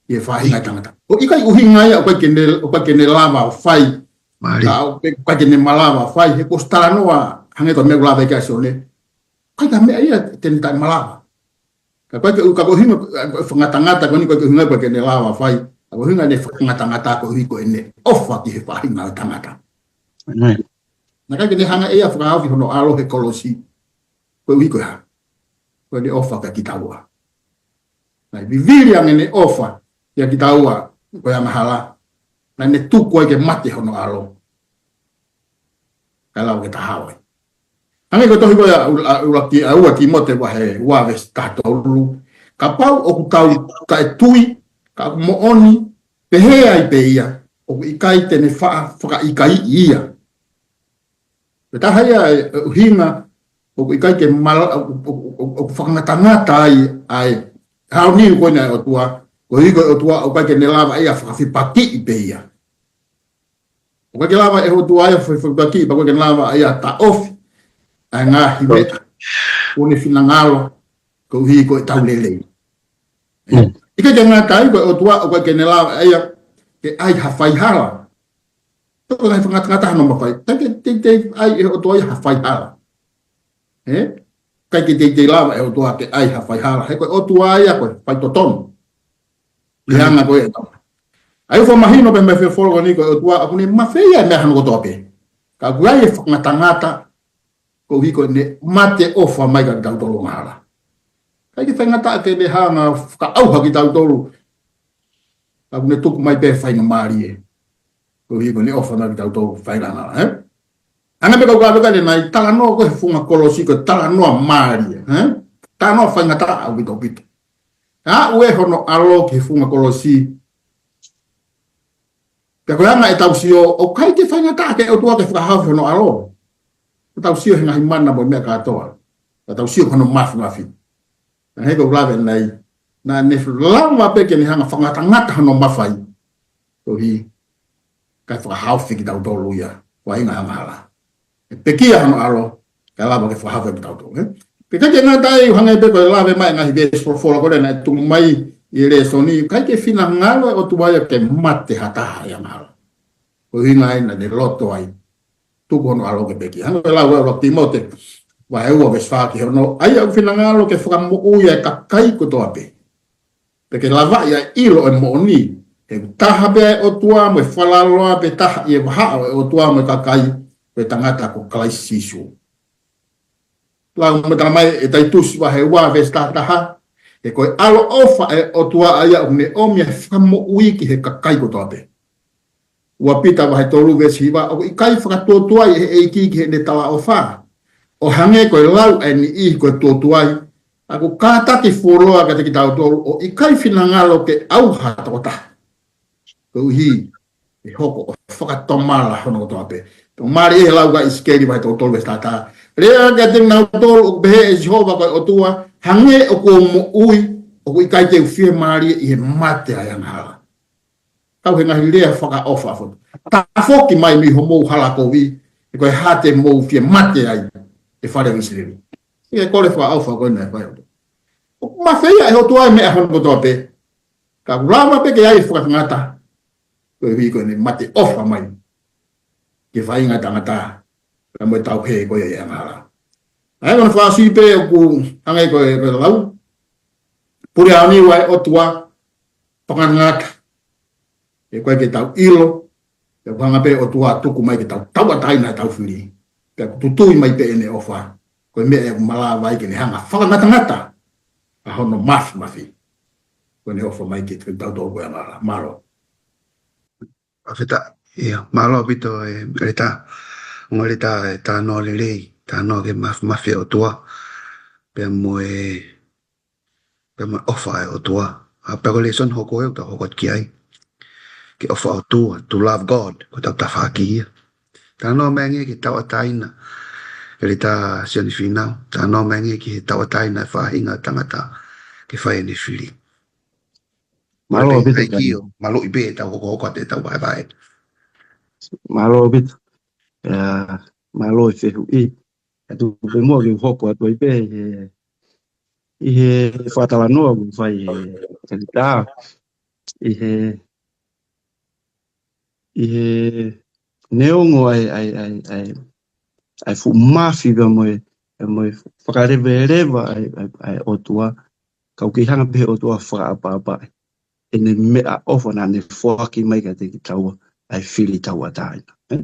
ki he faʻahinga ʻo e tangata. ʻOku ʻikai ʻuhinga ia ʻoku ʻikai ke ne, ʻoku ʻikai ke ne lava ʻo fai. Mālie. Ka ʻoku ʻikai ke ne malava ʻo fai, he kuo ʻosi talanoa, hangē ko e meʻa ʻoku lave ki ai ʻa Sione. ʻIkai ha meʻa ia te ne taʻemalava. Ka ʻoku ʻikai ke, ka ko e ʻuhinga, fakangatangata ko eni ʻoku ʻikai ke ʻuhinga ʻoku ʻikai ke ne lava ʻo fai. Ka ko e ʻuhinga ʻene fakangatangata koeʻuhi ko ʻene ʻofa ki he faʻahinga ʻo e tangata. ʻĒmeni. Naʻe ʻikai ke ne hanga ʻe ia ʻo fakahaofi hono ʻAlo he kolosi. Koeʻuhi ko e hā? Ko ʻene ʻofa kia kitaua. Naʻe vivili ange ʻene ʻofa kia kitaua ko e angahala, naʻa ne tuku ai ke mate hono ʻAlo, kae lava ke ta hao ai. Hangē ko e tohi ko ia ʻa ʻUluaki, ʻa ua Tīmote vahe ua veesi taha tolu. Kapau ʻoku tau taʻetui, ka ʻoku moʻoni, pehē ai pē ia, ʻoku ʻikai te ne faʻa fakaʻikaiʻi ia. Pea taha ia e, e ʻuhinga ʻoku ʻikai ke mala-, ʻoku, ʻoku, ʻoku, ʻoku fakangatangata ai ʻa e aoniu ko eni ʻa e ʻOtua, koeʻuhi ko e ʻOtua ʻoku ʻikai ke ne lava ia ʻo fakafepakiʻi pē ia. ʻOku ʻikai ke lava ʻe he ʻOtua ia ʻo fakafepakiʻi, pea ʻoku ʻikai ke ne lava ia ʻo taʻofi ʻa e ngaahi meʻa ʻoku ne finangalo koeʻuhi ko ʻetau lelei. Mm. ʻIkai ke ngata ai, ko e ʻOtua ʻoku ʻikai ke ne lava ia ke ʻai ha faihala. Ko e ngaahi fakangatangata hono mafai. ʻIkai ke teitei ʻai ʻe he ʻOtua ia ha faihala. Ē? ʻIkai ke teitei lava ʻe he ʻOtua ke ʻai ha faihala. He ko e ʻOtua ia ko e faitotonu. ʻI he anga ko ē ʻetau. ʻA ia ʻoku fakamahino pē mei he folofola ko eni ko e ʻOtua ʻoku ne mafeia e meʻa hono kotoa pē. Ka ʻoku ʻi ai e fakangatangata, koeʻuhi ko ʻene mate ʻofa mai kiate kitautolu angahala. ʻIkai ke faingataʻa ke ne hanga fakaʻauha kitautolu. Ka ʻoku ne tuku mai pē faingamālie. Koeʻuhi ko ʻene ʻofa mai kiate kitautolu faingataʻa, ē? Hangē pē ko e kaveinga ʻeni, talanoa ko ē he funga kolosi ko e talanoa mālie, ē? Talanoa faingataʻa ʻaupito ʻaupito. Aʻu ē hono ʻAlo ki he funga kolosi. Pea ko e anga ʻetau sio, ʻoku ʻikai ke faingataʻa ke ʻOtua ke fakahaofi hono ʻAlo. Ko ʻetau sio he ngaahi mana mo e meʻa kātoa. Ko ʻetau sio hono mafimafi. Naʻe hoko ʻo lave ʻanenai. Naʻa ne lava pē ke ne hanga fakangatangata hono mafai. Koeʻuhi, kae fakahaofi kitautolu ia. Ko e ʻuhinga angahala. ʻE pekia hono ʻAlo, kae lava ke fakahaofi kitautolu, ē? Pea ʻikai ke ngata ai, hangē pē ko e lave mai ngaahi veesi folofola ko ē naʻe tuku mai ʻi he lēsoni, ʻikai ke finangalo e ʻOtua ia ke mate ha taha ʻi he angahala. Ko e ʻuhinga ia naʻa ne loto ai. Tuku hono ʻAlo ke pekia. Hangē ko e lau ʻa ʻuluaki Tīmote, vahe ua veesi fā ki he ono, ʻa ia ʻoku finangalo ke fakamoʻui ʻa e kakai kotoa pē. Pea ke lavaʻi ʻa e ʻilo ʻo e moʻoni. He ʻoku taha pē ʻa e ʻOtua mo e falaloa pea taha ʻi he vahaʻa ʻo e ʻOtua mo e kakai, ko e tangata ko Kalaisi Sīsū. Lau mo tala mai ʻe Taitusi vahe ua veesi taha taha. He ko e ʻaloʻofa ʻa e ʻOtua ʻa ia ʻoku ne ʻomi ʻa e fakamoʻui ki he kakai kotoa pē. Ua Pita vahe tolu veesi hiva, ʻoku ʻikai fakatuotuai ʻe he ʻEiki ki heʻene talaʻofa. ʻO hangē ko e lau ʻa e niʻihi ko e tuotuai, ʻoku kātaki fuoloa kiate kitautolu, ʻo ʻikai finangalo ke ʻauha ha tokotaha. Koeʻuhi, ʻe hoko ʻo fakatomala hono kotoa pē. Pea mālie ʻi he lau ʻa ʻIsikeli vahe tolu tolu veesi taha taha. Lea kiate kinautolu ʻoku pehē ʻe Sihova ko e ʻOtua, hangē ʻoku ou moʻui, ʻoku ʻikai te u fiemālie ʻi he mate ʻa e angahala. Kau he ngaahi lea fakaʻofa foki. Tafoki mai mei homou hala kovi, he ko e hā te mou fie mate ai, ʻe fale ʻo ʻIsileli. ʻI he kole fakaʻofa ko ē naʻe fai ʻe he ʻOtua. ʻOku mafeia ʻe he ʻOtua e meʻa hono kotoa pē. Ka ʻoku lava pē ke ʻi ai e fakangatangata. Koeʻuhi ko ʻene mate ʻofa mai. Ki he faʻahinga tangata. Ka mo e tauhi ko ia ʻi he angahala. ʻA ia ko hono fakaʻosi pē ʻoku hangē ko e, ko e lau. Pule ʻa e ʻOtua, fakangatangata. ʻE ko e ke tau ʻilo, ʻe hanga pē ʻOtua tuku mai ke tau tauʻatāina ʻetau fili. Pea ʻoku tutui mai pē ʻene ʻofa. Ko e meʻa ʻoku malava ai ke ne hanga fakangatangata. ʻA hono mafimafi. Ko ʻene ʻofa mai ke tau tau ko e angahala. Mālō. Fakafetaʻi. ʻIo, mālō ʻaupito ē, ʻEletā. Ongo ʻEletā, ʻe talanoa lelei, talanoa ki he mafimafi ʻa e ʻOtua. Pea mo e, pea mo e ʻofa ʻa e ʻOtua. ʻA pea ko e lēsoni hoko ē, ʻoku tau hoko atu ki ai. Ke ʻofa ʻOtua, to love God, ko ʻetau tafaʻaki ia. Talanoa mai angē ki he tauʻatāina, ʻEletā Sione Fīnau. Talanoa mai angē ki he tauʻatāina e faʻahinga tangata ke fai ʻene fili. Mālō ʻaupito. Thank you. Mālō ʻaupito ʻetau hokohoko atu ʻetau vahevahe. Mālō ʻaupito. ʻIa, mālō e fehuʻi. ʻE tuku pē muʻa ke u hoko atu ai pē ʻi he, ʻi he fakatalanoa ʻoku fai ʻe he ʻEletā. ʻI he, ʻi he neongo ʻa e, ʻa e, ʻa e, ʻa e, ʻa e fuʻu mafi pea mo e, pea mo e fakaleveleva ʻa e, ʻa e, ʻa e ʻOtua. Ka ʻoku kei hanga pē ʻe he ʻOtua fakaʻapaʻapaʻi ʻene meʻaʻofa naʻa ne foaki mai kiate kitaua, ʻa e fili tauʻatāina. Ē?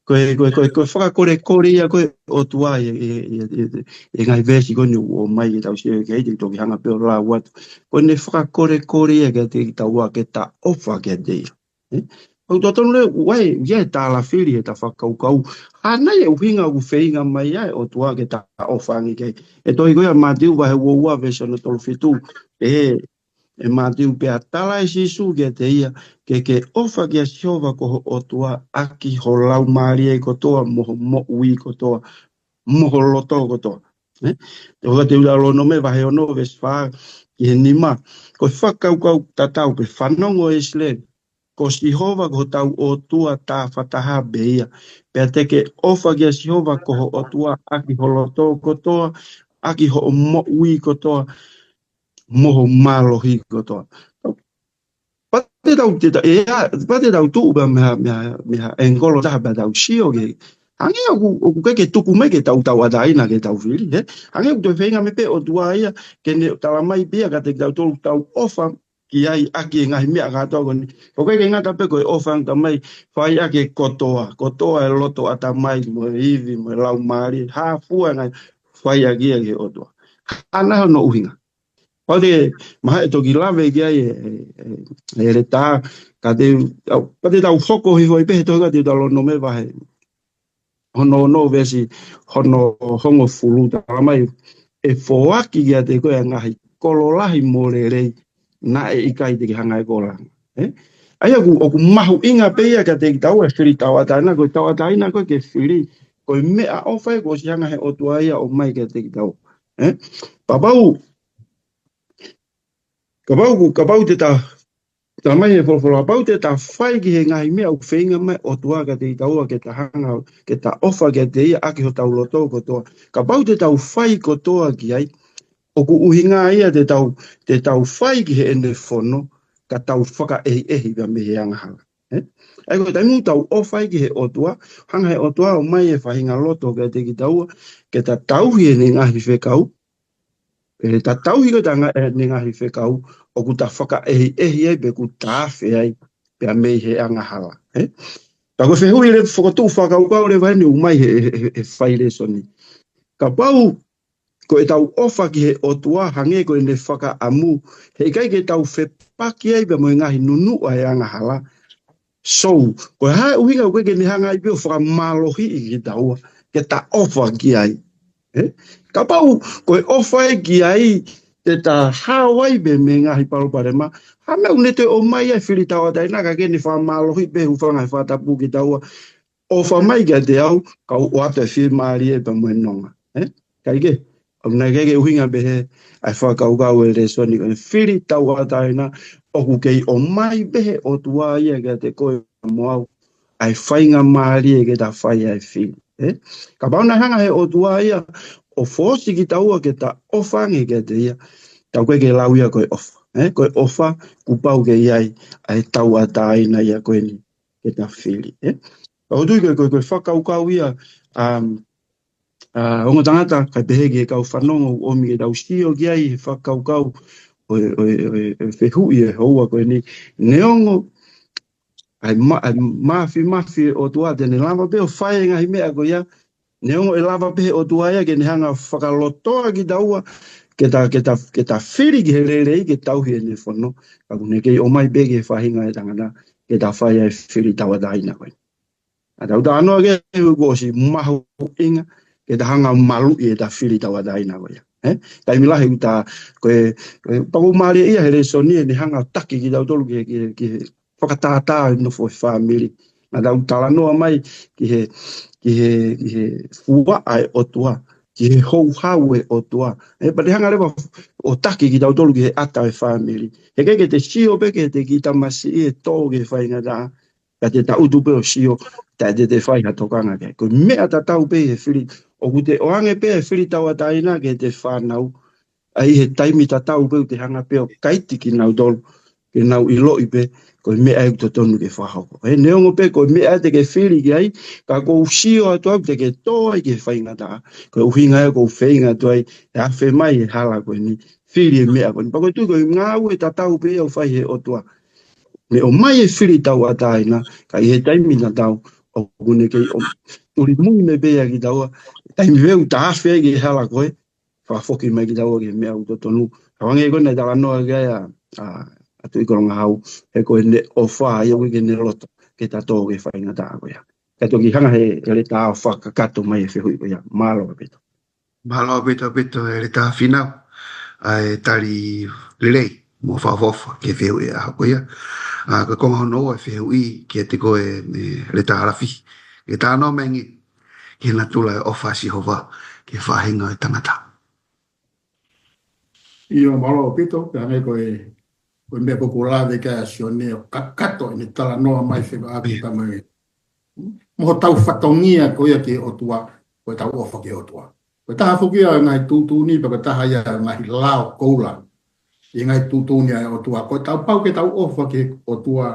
Ko e, ko e, ko e, ko e fakakolekole ia ko ē ʻa e ʻOtua ʻi, ʻi, ʻi, ʻi, ʻi he ngaahi veesi ko eni ʻoku ʻomai ke tau sio ki ai, te u toki hanga pē ʻo lau atu. Ko ʻene fakakolekole ia kiate kitaua ke ta ʻofa kiate ia. Ē? ʻOku totonu leva, ʻoku ʻi ai, ʻoku ʻi ai e tālafili he ta fakakaukau. Hā nai e ʻuhinga ʻoku feinga mai ai e ʻOtua ke ta ʻofa ange ki ai. ʻI he tohi ko ia ʻa Mātiu vahe ua ua veesi hono tolu fitu. Pehē ʻe Mātiu, pea tala ʻe Sīsū kiate ia, ke ke ʻofa kia Sihova ko ho ʻOtua ʻaki ho laumālie kotoa, mo ho moʻui kotoa, mo ho loto kotoa. Ē? Te u hanga ʻo lau ʻa Teutalōnome vahe ono veesi fā ki he nima. Ko e fakakaukau tatau pē, fanongo ʻIsileli. Ko Sihova ko hotau ʻOtua tāfataha pē ia. Pea te ke ʻofa kia Sihova ko ho ʻOtua ʻaki ho loto kotoa, ʻaki hoʻo moʻui kotoa, mo ho mālohi kotoa. Pea te tau, te tau, ʻe, pea te tau tuʻu pē mei ha, mei ha, mei ha angle ʻe taha pea tau sio ki ai. Hangē ʻoku, ʻoku ʻikai ke tuku mai ke tau tauʻatāina ke tau fili, ē? Hangē ʻoku toe feinga mai pē ʻOtua ia, ke ne tala mai pē ia kiate kitautolu tau ʻofa, ki ai ʻaki e ngaahi meʻa kātoa ko eni. ʻOku ʻikai ke ngata pē ko e ʻofa ange, Tamai, fai ʻaki e kotoa, kotoa e loto, ʻatamai mo e ivi mo e laumālie, hā fua e ngaahi, fai ʻaki ia ki he ʻOtua. Ka naʻe hono ʻuhinga. Pau te maha e toki lave ki ai e, e, e, e leta, ka te, au, ka te tau hoko hifo ai pē he tohi ko Teutalōnome vahe hono ono veesi hono hongofulu, talamai, ʻe foaki kiate koe ʻa e ngaahi kolo lahi mo lelei naʻe ʻikai te ke hanga ʻe koe ʻo langa. ʻE? ʻA ia ʻoku, ʻoku mahuʻinga pē ia kiate kitaua e fili tauʻatāina, ko e tauʻatāina ko ē ke fili, ko e meʻaʻofa ia kuo ʻosi hanga he ʻOtua ia ʻo ʻomai kiate kitaua. ʻE? Kapau, kapau, kapau te ta, talamai he folofola, kapau te ta fai ki he ngaahi meʻa ʻoku feinga mai e ʻOtua kiate kitaua ke ta hanga, ke ta ʻofa kiate ia ʻaki hotau loto kotoa. Kapau te tau fai kotoa ki ai, ʻoku ʻuhinga ia te tau, te tau fai ki heʻene fono, ka tau fakaʻehiʻehi pea mei he angahala. ʻE? ʻA ia ko e taimi ʻoku tau ʻofa ai ki he ʻOtua, hanga he ʻOtua ʻo ʻomai e faʻahinga loto kiate kitaua, ke ta tauhi ʻene ngaahi fekau, ʻe ta tauhi ko e ta nga-, ʻene ngaahi fekau, ʻoku ta fakaʻehiʻehi ai pe ʻoku ta afe ai pea mei he angahala. ʻE? Ka ko e fehuʻi leva fokotuʻu fakakaukau leva eni ʻoku ʻomai he, he, he, he fai lēsoni. Kapau ko ʻetau ʻofa ki he ʻOtua hangē ko ʻene fakaʻamu, heʻikai ke tau fepaki ai pea mo e ngaahi nunuʻa e angahala. So, ko e hā e ʻuhinga ʻoku ʻikai ke ne hanga ai pē ʻo fakamālohiʻi kitaua, ke ta ʻofa ki ai. ʻE? Kapau ko e ʻofa ē ki ai, te ta hao ai pē mei he ngaahi palopalema, hā e meʻa ʻoku ne toe ʻomai ai e fili tauʻatāina ka ke ne fakamālohiʻi pē, hūfanga he fakatapu kitaua, ʻofa mai kiate au, kau ʻoatu e fiemālie pea mo e nonga. ʻE? Kae kehe, ʻoku ʻikai ke ʻuhinga pehē ʻa e fakakaukau e lēsoni ko eni. Fili tauʻatāina, ʻoku kei ʻomai pē he ʻOtua ia kiate koe mo au ʻa e faingamālie ke ta fai ʻa e fili. ʻE? Kapau naʻe hanga he ʻOtua ia ʻo fōsi kitaua ke ta ʻofa ange kiate ia, tau ʻikai ke lau ia ko e ʻofa. ʻE? Ko e ʻofa, kuo pau ke ʻi ai ʻa e tauʻatāina ia ko eni ke ta fili. ʻE? Ka ʻoku ou tui ko e, ko e, ko e fakakaukau ia, um, ʻa e ongo tangata, kae pehē ki he kau fanongo ʻoku ʻomi ke tau sio ki ai he fakakaukau ʻo e, ʻo e, ʻo e, ʻo e fehuʻi ʻe he houa ko eni. Neongo ʻa e ma-, ʻa e mafimafi ʻo e ʻOtua te ne lava pē ʻo fai e ngaahi meʻa ko ia, neongo ʻe lava pē he ʻOtua ia ke ne hanga ʻo fakalotoa kitaua, ke ta, ke ta, ke ta fili ki he lelei, ke tauhi ʻene fono, ka ʻoku ne kei ʻomai pē ki he faʻahinga ʻo e tangata ke ta fai ʻa e fili tauʻatāina ko ē. ʻA ia tau talanoa ki ai he ʻoku ʻosi mahuʻinga ke ta hanga ʻo maluʻi ʻeta fili tauʻatāina ko ia. ʻE? Taimi lahi ʻoku ta, ko e, ko e, pea ʻoku mālie ia he lēsoni ʻene hanga ʻo taki kitautolu ki he, ki he, ki he fakatātā ʻi he nofo ʻo e fāmili. Naʻa tau talanoa mai ki he, ki he, ki he fuaʻa ʻo e ʻOtua, ki he houhau ʻo e ʻOtua. ʻE, pea ne hanga leva ʻo taki kitautolu ki he ʻata ʻo e fāmili. Heʻikai ke te sio pē ki heʻete kiʻi tamasiʻi ʻe tō ki he faingataʻa, ka te tangutu pē ʻo sio, taʻe te te fai ha tokanga ki ai. Ko e meʻa tatau pē he fili, ʻoku te ʻoange pē e fili tauʻatāina ki heʻete fānau, ʻa ia ʻi he taimi tatau pē ʻoku te hanga pē ʻo kaiti kinautolu, ke nau ʻiloʻi pē ko e meʻa ʻoku totonu ke fakahoko. ʻE, neongo pē ko e meʻa te ke fili ki ai, ka ʻoku ou sio atu au te ke tō ai ki he faingataʻa. Ko e ʻuhinga ia ʻoku ou feinga atu ai ʻe afe mai e hala ko eni, fili e meʻa ko eni. Pea ʻoku ou tui ko e ngāue tatau pē ia ʻoku fai he ʻOtua. Ne ʻomai e fili tauʻatāina, ka ʻi he taimi tatau, ʻoku ne kei ʻo-, tuli mui mai pē ia kitaua, taimi pē ʻoku ta afe ai ki he hala ko ē, fakafoki mai kitaua ki he meʻa ʻoku totonu. Hangē ko ē naʻe talanoa ki ai ʻa, ʻa, ʻa Tuʻi Kolongahau, he ko ʻene ʻofa ia ʻoku ʻikai ke ne loto ke ta tō ki he faingataʻa ko ia. Ka toki hanga he, he leta ʻo fakakakato mai e fehuʻi ko ia. Mālō ʻaupito. Mālō ʻaupito, ʻaupito, ʻEletā Fīnau. ʻA e tali lelei mo fakaʻofoʻofa ki he fehuʻi ʻa e ʻaho ko ia. ʻA, ka ko e konga hono ua e fehuʻi kiate koe, ʻe, ʻEletā Halafi. Ke talanoa mai angé ki he natula e ʻofa ʻa Sihova ki he faʻahinga ʻo e tangata. ʻIo, mālō ʻaupito, pea hangē ko e, ko e meʻa ko ē ʻoku lave ki ai ʻa Sione ʻo kakato ʻene talanoa mai fekauʻaki pea mo e, mo hotau fatongia ko ia ki he ʻOtua, ko ʻetau ʻofa ki he ʻOtua. Ko e taha foki ia ʻo e ngaahi tuʻutuʻuni, pea ko e taha ia ʻo e ngaahi lao koula ʻi he ngaahi tuʻutuʻuni ʻa e ʻOtua. Ko ʻetau pau ke tau ʻofa ki he ʻOtua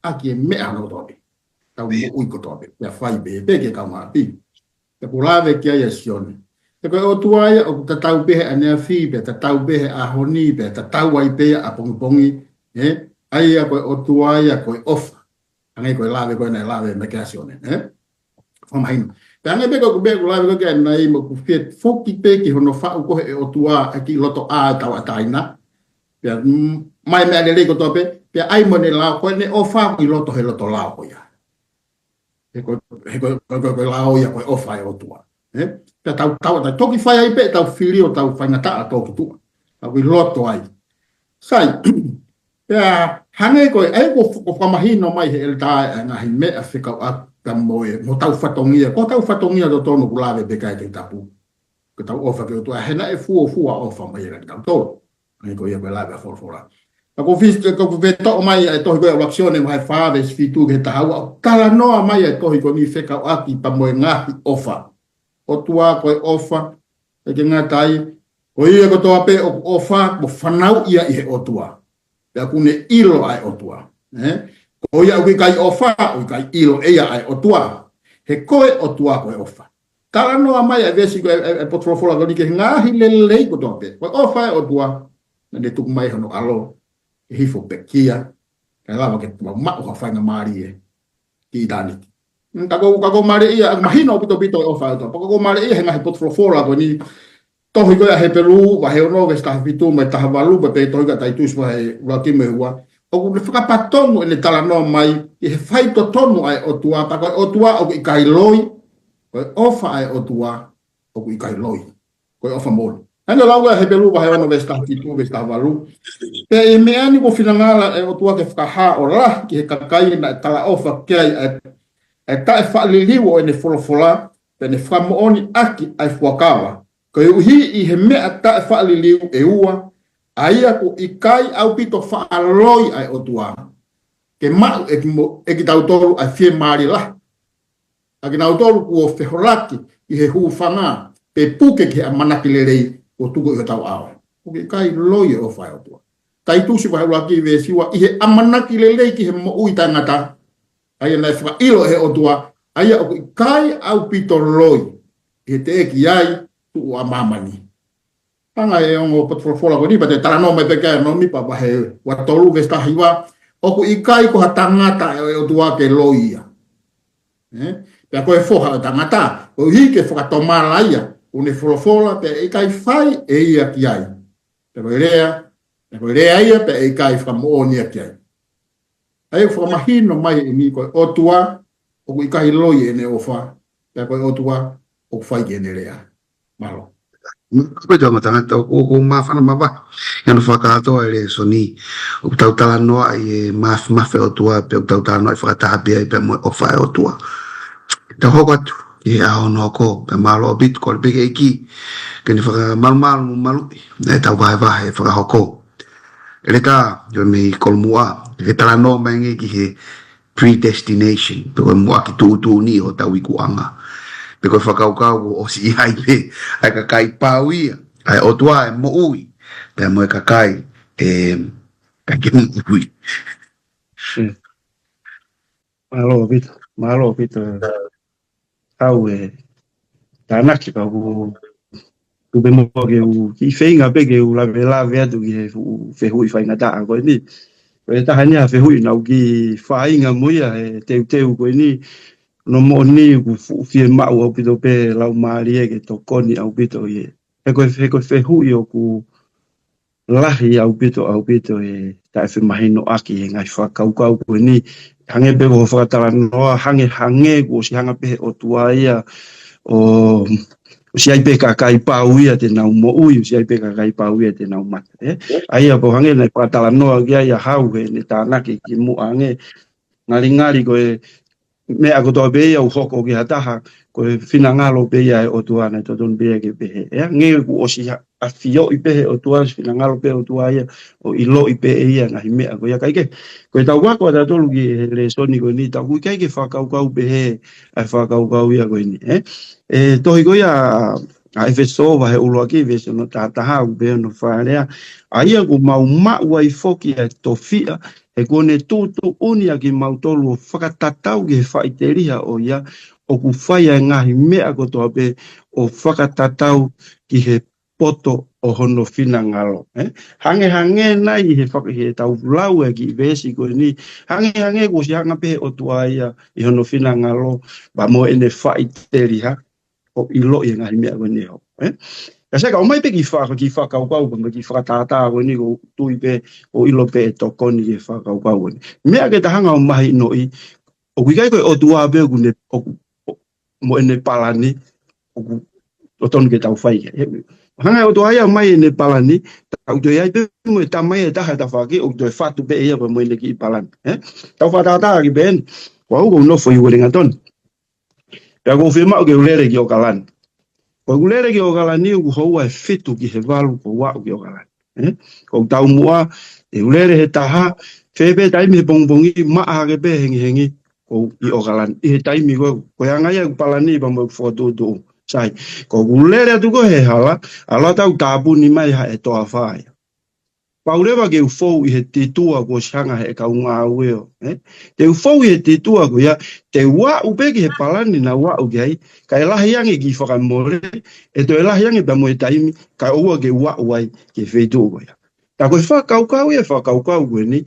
ʻaki e meʻa hono kotoa pē. Tau moʻui kotoa pē, pea fai pē, pea ki he kaungāʻapi. Pea ʻoku lave ki ai ʻa Sione. He ko e ʻOtua ia ʻoku tatau pē he ʻaneafi, pea tatau pē he ʻaho ni, pea tatau ai pē ʻapongipongi, ʻE? ʻA ia ko e ʻOtua ia ko e ʻofa. Hangē ko e lave ko ē naʻe lave mai ki ai ʻa Sione, ʻe? Fakamahino. Pea hangē pē ko e meʻa ʻoku lave ko ē ki ai ʻanenai mo ʻoku fie foki pē ki hono faʻu ko ē ʻe he ʻOtua ʻa e kiʻi loto ʻā ʻo e tauʻatāina. Pea, mm, ʻomai e meʻa lelei kotoa pē, pea ʻai mo ʻene lao, ko ʻene ʻofa ʻoku ʻi loto he loto lao ko ia. He ko, he ko, ko, ko, ko e lao ia ko e ʻofa ʻa e ʻOtua. ʻE? Pea tau, tau, tau toki fai ai pē ʻetau fili ʻo tau faingataʻa tō ki tuʻa. Tau ʻi loto ai. Sai, pea hangē ko e, ʻa ia ko, ko e fakamahino mai he ʻeletā ʻa e ngaahi meʻa fekauʻaki mo e, mo hotau fatongia, ko hotau fatongia totonu ʻoku lave pē ki ai e Tohi Tapu. Ko ʻetau ʻofa ki he ʻOtua, he naʻe fuofua ʻofa mai ia kiate kitautolu. Hangē ko ia ko e lave ʻa e folofola. Ka ko e fis-, ka ko e fetoʻo mai ʻa e tohi ko ē ʻa ʻUluaki Sione vahe fā veesi fitu ki he taha ua, ʻoku talanoa mai ʻa e tohi ko eni fekauʻaki pea mo e ngaahi ʻofa. ʻOtua ko e ʻofa, ʻikai ke ngata ai, ko ia kotoa pē ʻoku ʻofa, kuo fanauʻi ia ʻi he ʻOtua. Pea ʻoku ne ʻilo ʻa e ʻOtua. ʻE? Ko ia ʻoku ʻikai ʻofa, ʻoku ʻikai ʻilo ʻe ia ʻa e ʻOtua. He ko e ʻOtua ko e ʻofa. Talanoa mai ʻa e veesi ko e, e, e potu folofola ko eni ki he ngaahi lelei kotoa pē. Ko e ʻofa ʻa e ʻOtua, naʻa ne tuku mai hono ʻAlo, ke hifo pekia, kae lava ke tau maʻu ha faingamālie ki ʻitāniti. Mm, ka ʻoku, ka ʻoku mālie ia, mahino ʻaupito ʻaupito e ʻofa ʻa e ʻOtua. Pea ʻoku mālie ia he ngaahi potu folofola ko eni, tohi ko ē ʻa Hepelū, vahe ono, veesi taha fitu, mo e taha valu, pea pehē tohi ko ē ʻa Taitusi, vahe ʻuluaki mo e ua. ʻOku ne fakapatonu ʻene talanoa mai, ʻi he faitotonu ʻa e ʻOtua, pea ko e ʻOtua ʻoku ʻikai loi, ko e ʻofa ʻa e ʻOtua ʻoku ʻikai loi. Ko e ʻofa moʻoni. Hangē ko e lau ʻa Hepelū vahe ono veesi taha fitu, veesi taha valu. Pea ʻi he meʻa ni kuo finangalo ʻa e ʻOtua ke fakahā ʻo lahi ki he kakai naʻe talaʻofa ki ai ʻa e, ʻa e taʻefaʻaliliu ʻo ʻene folofola, pea ne fakamoʻoni ʻaki ʻa e fuakava. Koeʻuhi ʻi he meʻa taʻefaʻaliliu ʻe ua, ʻa ia ʻoku ʻikai ʻaupito faʻa loi ʻa e ʻOtua. Ke maʻu ʻe ki mo-, ʻe kitautolu ʻa e fiemālie lahi ʻa kinautolu kuo feholaki ʻi he hūfanga, pe puke ki he ʻamanaki lelei kuo tuku ʻi hotau ʻao. ʻOku ʻikai loi e ʻofa ʻa e ʻOtua. Taitusi vahe ʻuluaki veesi ua, ʻi he ʻamanaki lelei ki he moʻui taʻengata. ʻA ia naʻe fakaʻilo ʻe he ʻOtua, ʻa ia ʻoku ʻikai ʻaupito loi, ʻi he teʻeki ai tuʻu ʻa māmani. Hanga ʻe he ongo potu folofola ko eni, pea te talanoa mai pē ki ai ʻanenai pea vahe ua tolu veesi taha hiva, ʻoku ʻikai ko ha tangata ʻa e ʻOtua ke loi ia. ʻE? Pea ko e foha ʻo e tangata, koeʻuhi ke fakatomala ia, ʻoku ne folofola, pea ʻe ʻikai fai ʻe ia ki ai. Pea ko e lea, pea ko e lea ia, pea ʻe ʻikai fakamoʻoni ia ki ai. ʻA ia ʻoku fakamahino mai ʻeni ko e ʻOtua, ʻoku ʻikai loi ʻene ʻofa, pea ko e ʻOtua, ʻoku fai ki heʻene lea. Mālō. Ko e tau matangata, ʻoku, ʻoku māfana mavahe. ʻI hono fakakātoa e lēsoni, ʻoku tau talanoa ʻi he mafimafi ʻo e ʻOtua, pea ʻoku tau talanoa ʻi he fakataha pē ai pea mo e ʻofa ʻa e ʻOtua. Tau hoko atu ki he ʻaho hono hoko, pea mālō ʻaupito, kole pē ki he ʻEiki ke ne fakamalumalu mo maluʻi ʻetau vahevahe fakahoko. ʻEletā, ko e meʻa ko e muʻa, ke talanoa mai ange ki he predestination, pe ko e muʻaki tuʻutuʻuni ʻo hotau ikuʻanga. Pe ko e fakakaukau kuo ʻosi ʻi ai pē ʻa e kakai pau ia, ʻa e ʻOtua ʻe moʻui, pea mo e kakai ʻe ʻikai ke moʻui. Mm. Mālō ʻaupito, mālō ʻaupito. Kau e tānaki kau ku, ku pē mo ke u, kiʻi feinga pē ke u lavelave atu ki he fuʻu fehuʻi faingataʻa ko eni. Ko e taha eni ʻa e fehuʻi naʻa ku kiʻi feinga mo ia he teuteu ko eni. Hono moʻoni ʻoku fuʻu fiemaʻu ʻaupito pē laumālie ke tokoni ʻaupito ʻi he. He ko e, he ko e fehuʻi ʻoku lahi ʻaupito, ʻaupito e taʻefemahinoʻaki he ngaahi fakakaukau ko eni. Hangē pē ko hoʻo fakatalanoa, hangē, hangē kuo ʻosi hanga pē he ʻOtua ia ʻo, ʻosi ʻi ai pē kakai pau ia te nau moʻui, ʻosi ʻi ai pē kakai pau ia te nau mate, ē? ʻA ia ko e hangē naʻe fakatalanoa ki ai ʻa Hau heʻene tānaki kimuʻa ange, ngalingali ko e meʻa kotoa pē ia ʻoku hoko ki ha taha, ko e finangalo pē ia ʻa e ʻOtua naʻe totonu pē ia ke pehē. ʻE, hangē kuo ʻosi ha-, ʻafioʻi pē he ʻOtua, finangalo pē ʻOtua ia, ʻo ʻiloʻi pē ʻe ia ngaahi meʻa ko ia kae kehe. Ko e tau ako ʻa tautolu ki he lēsoni ko eni, tau ʻoku ʻikai ke fakakaukau pehē ʻa e fakakaukau ia ko eni, ē? ʻE, tohi ko ia ʻa ʻEfesō vahe ʻuluaki veesi hono taha taha, ʻoku pehē hono fakalea, ʻa ia kuo mau maʻu ai foki ʻa e tofiʻa, he kuo ne tuʻutuʻuni ʻa kimautolu ʻo fakatatau ki he faʻiteliha ʻo ia, ʻoku fai ʻa e ngaahi meʻa kotoa pē ʻo fakatatau ki he poto ʻo hono finangalo. ʻE? Hangehangē nai he faka-, he tau lau e kiʻi veesi ko eni. Hangehangē kuo ʻosi hanga pē ʻOtua ia ʻi hono finangalo, pea mo ʻene faʻiteliha, ʻo ʻiloʻi e ngaahi meʻa ko eni ʻe hoko. ʻE? Ka sai ka ʻomai pē kiʻi faka-, kiʻi fakakaukau, pea mo e kiʻi fakatātā ko eni ʻoku ou tui pē, ʻoku ʻilo pē ʻe tokoni ki he fakakaukau ko eni. Meʻa ke ta hanga ʻo mahinoʻi, ʻoku ʻikai ko e ʻOtua pē ʻoku ne, ʻoku, ʻo-, mo ʻene palani, ʻoku totonu ke tau fai. ʻE, hanga e ʻOtua ia ʻomai ʻene palani, tau toe ʻi ai pē mo e tamai ʻe taha ʻe tafaʻaki, ʻoku toe fatu pē ia pea mo ʻene kiʻi palani. ʻE? Tau fakatātā ki pē eni, ko au ʻoku ou nofo ʻi Uelingatoni. Pea ʻoku ou fiemaʻu ke u lele ki ʻOkalani. Ko ʻeku lele ki ʻOkalani ʻoku houa ʻe fitu ki he valu kuo u aʻu ki ʻOkalani. ʻE? Ko ʻeku taumuʻa, te u lele he taha, fē pē taimi he pongipongi, maʻa hake pē hengihengi, ʻoku ou ʻi ʻOkalani. ʻI he taimi ko ē, ko e anga ia ʻeku palani pea mo ʻeku fokotuʻutuʻu. Sai, ko ʻeku lele atu ko ē he hala, ʻalu atu au ʻo tāpuni mai haʻe toafa ia. Pau leva ke u fou ʻi he titua kuo ʻosi hanga he kau ngāue ʻo, ʻe? Te u fou ʻi he titua ko ia, te u aʻu pē ki he palani naʻa ku aʻu ki ai, kae lahi ange kiʻi fakamole, ʻe toe lahi ange pea mo e taimi, kae ʻoua ke u aʻu ai ki he feituʻu ko ia. Ka ko e fakakaukau ia, fakakaukau ko eni,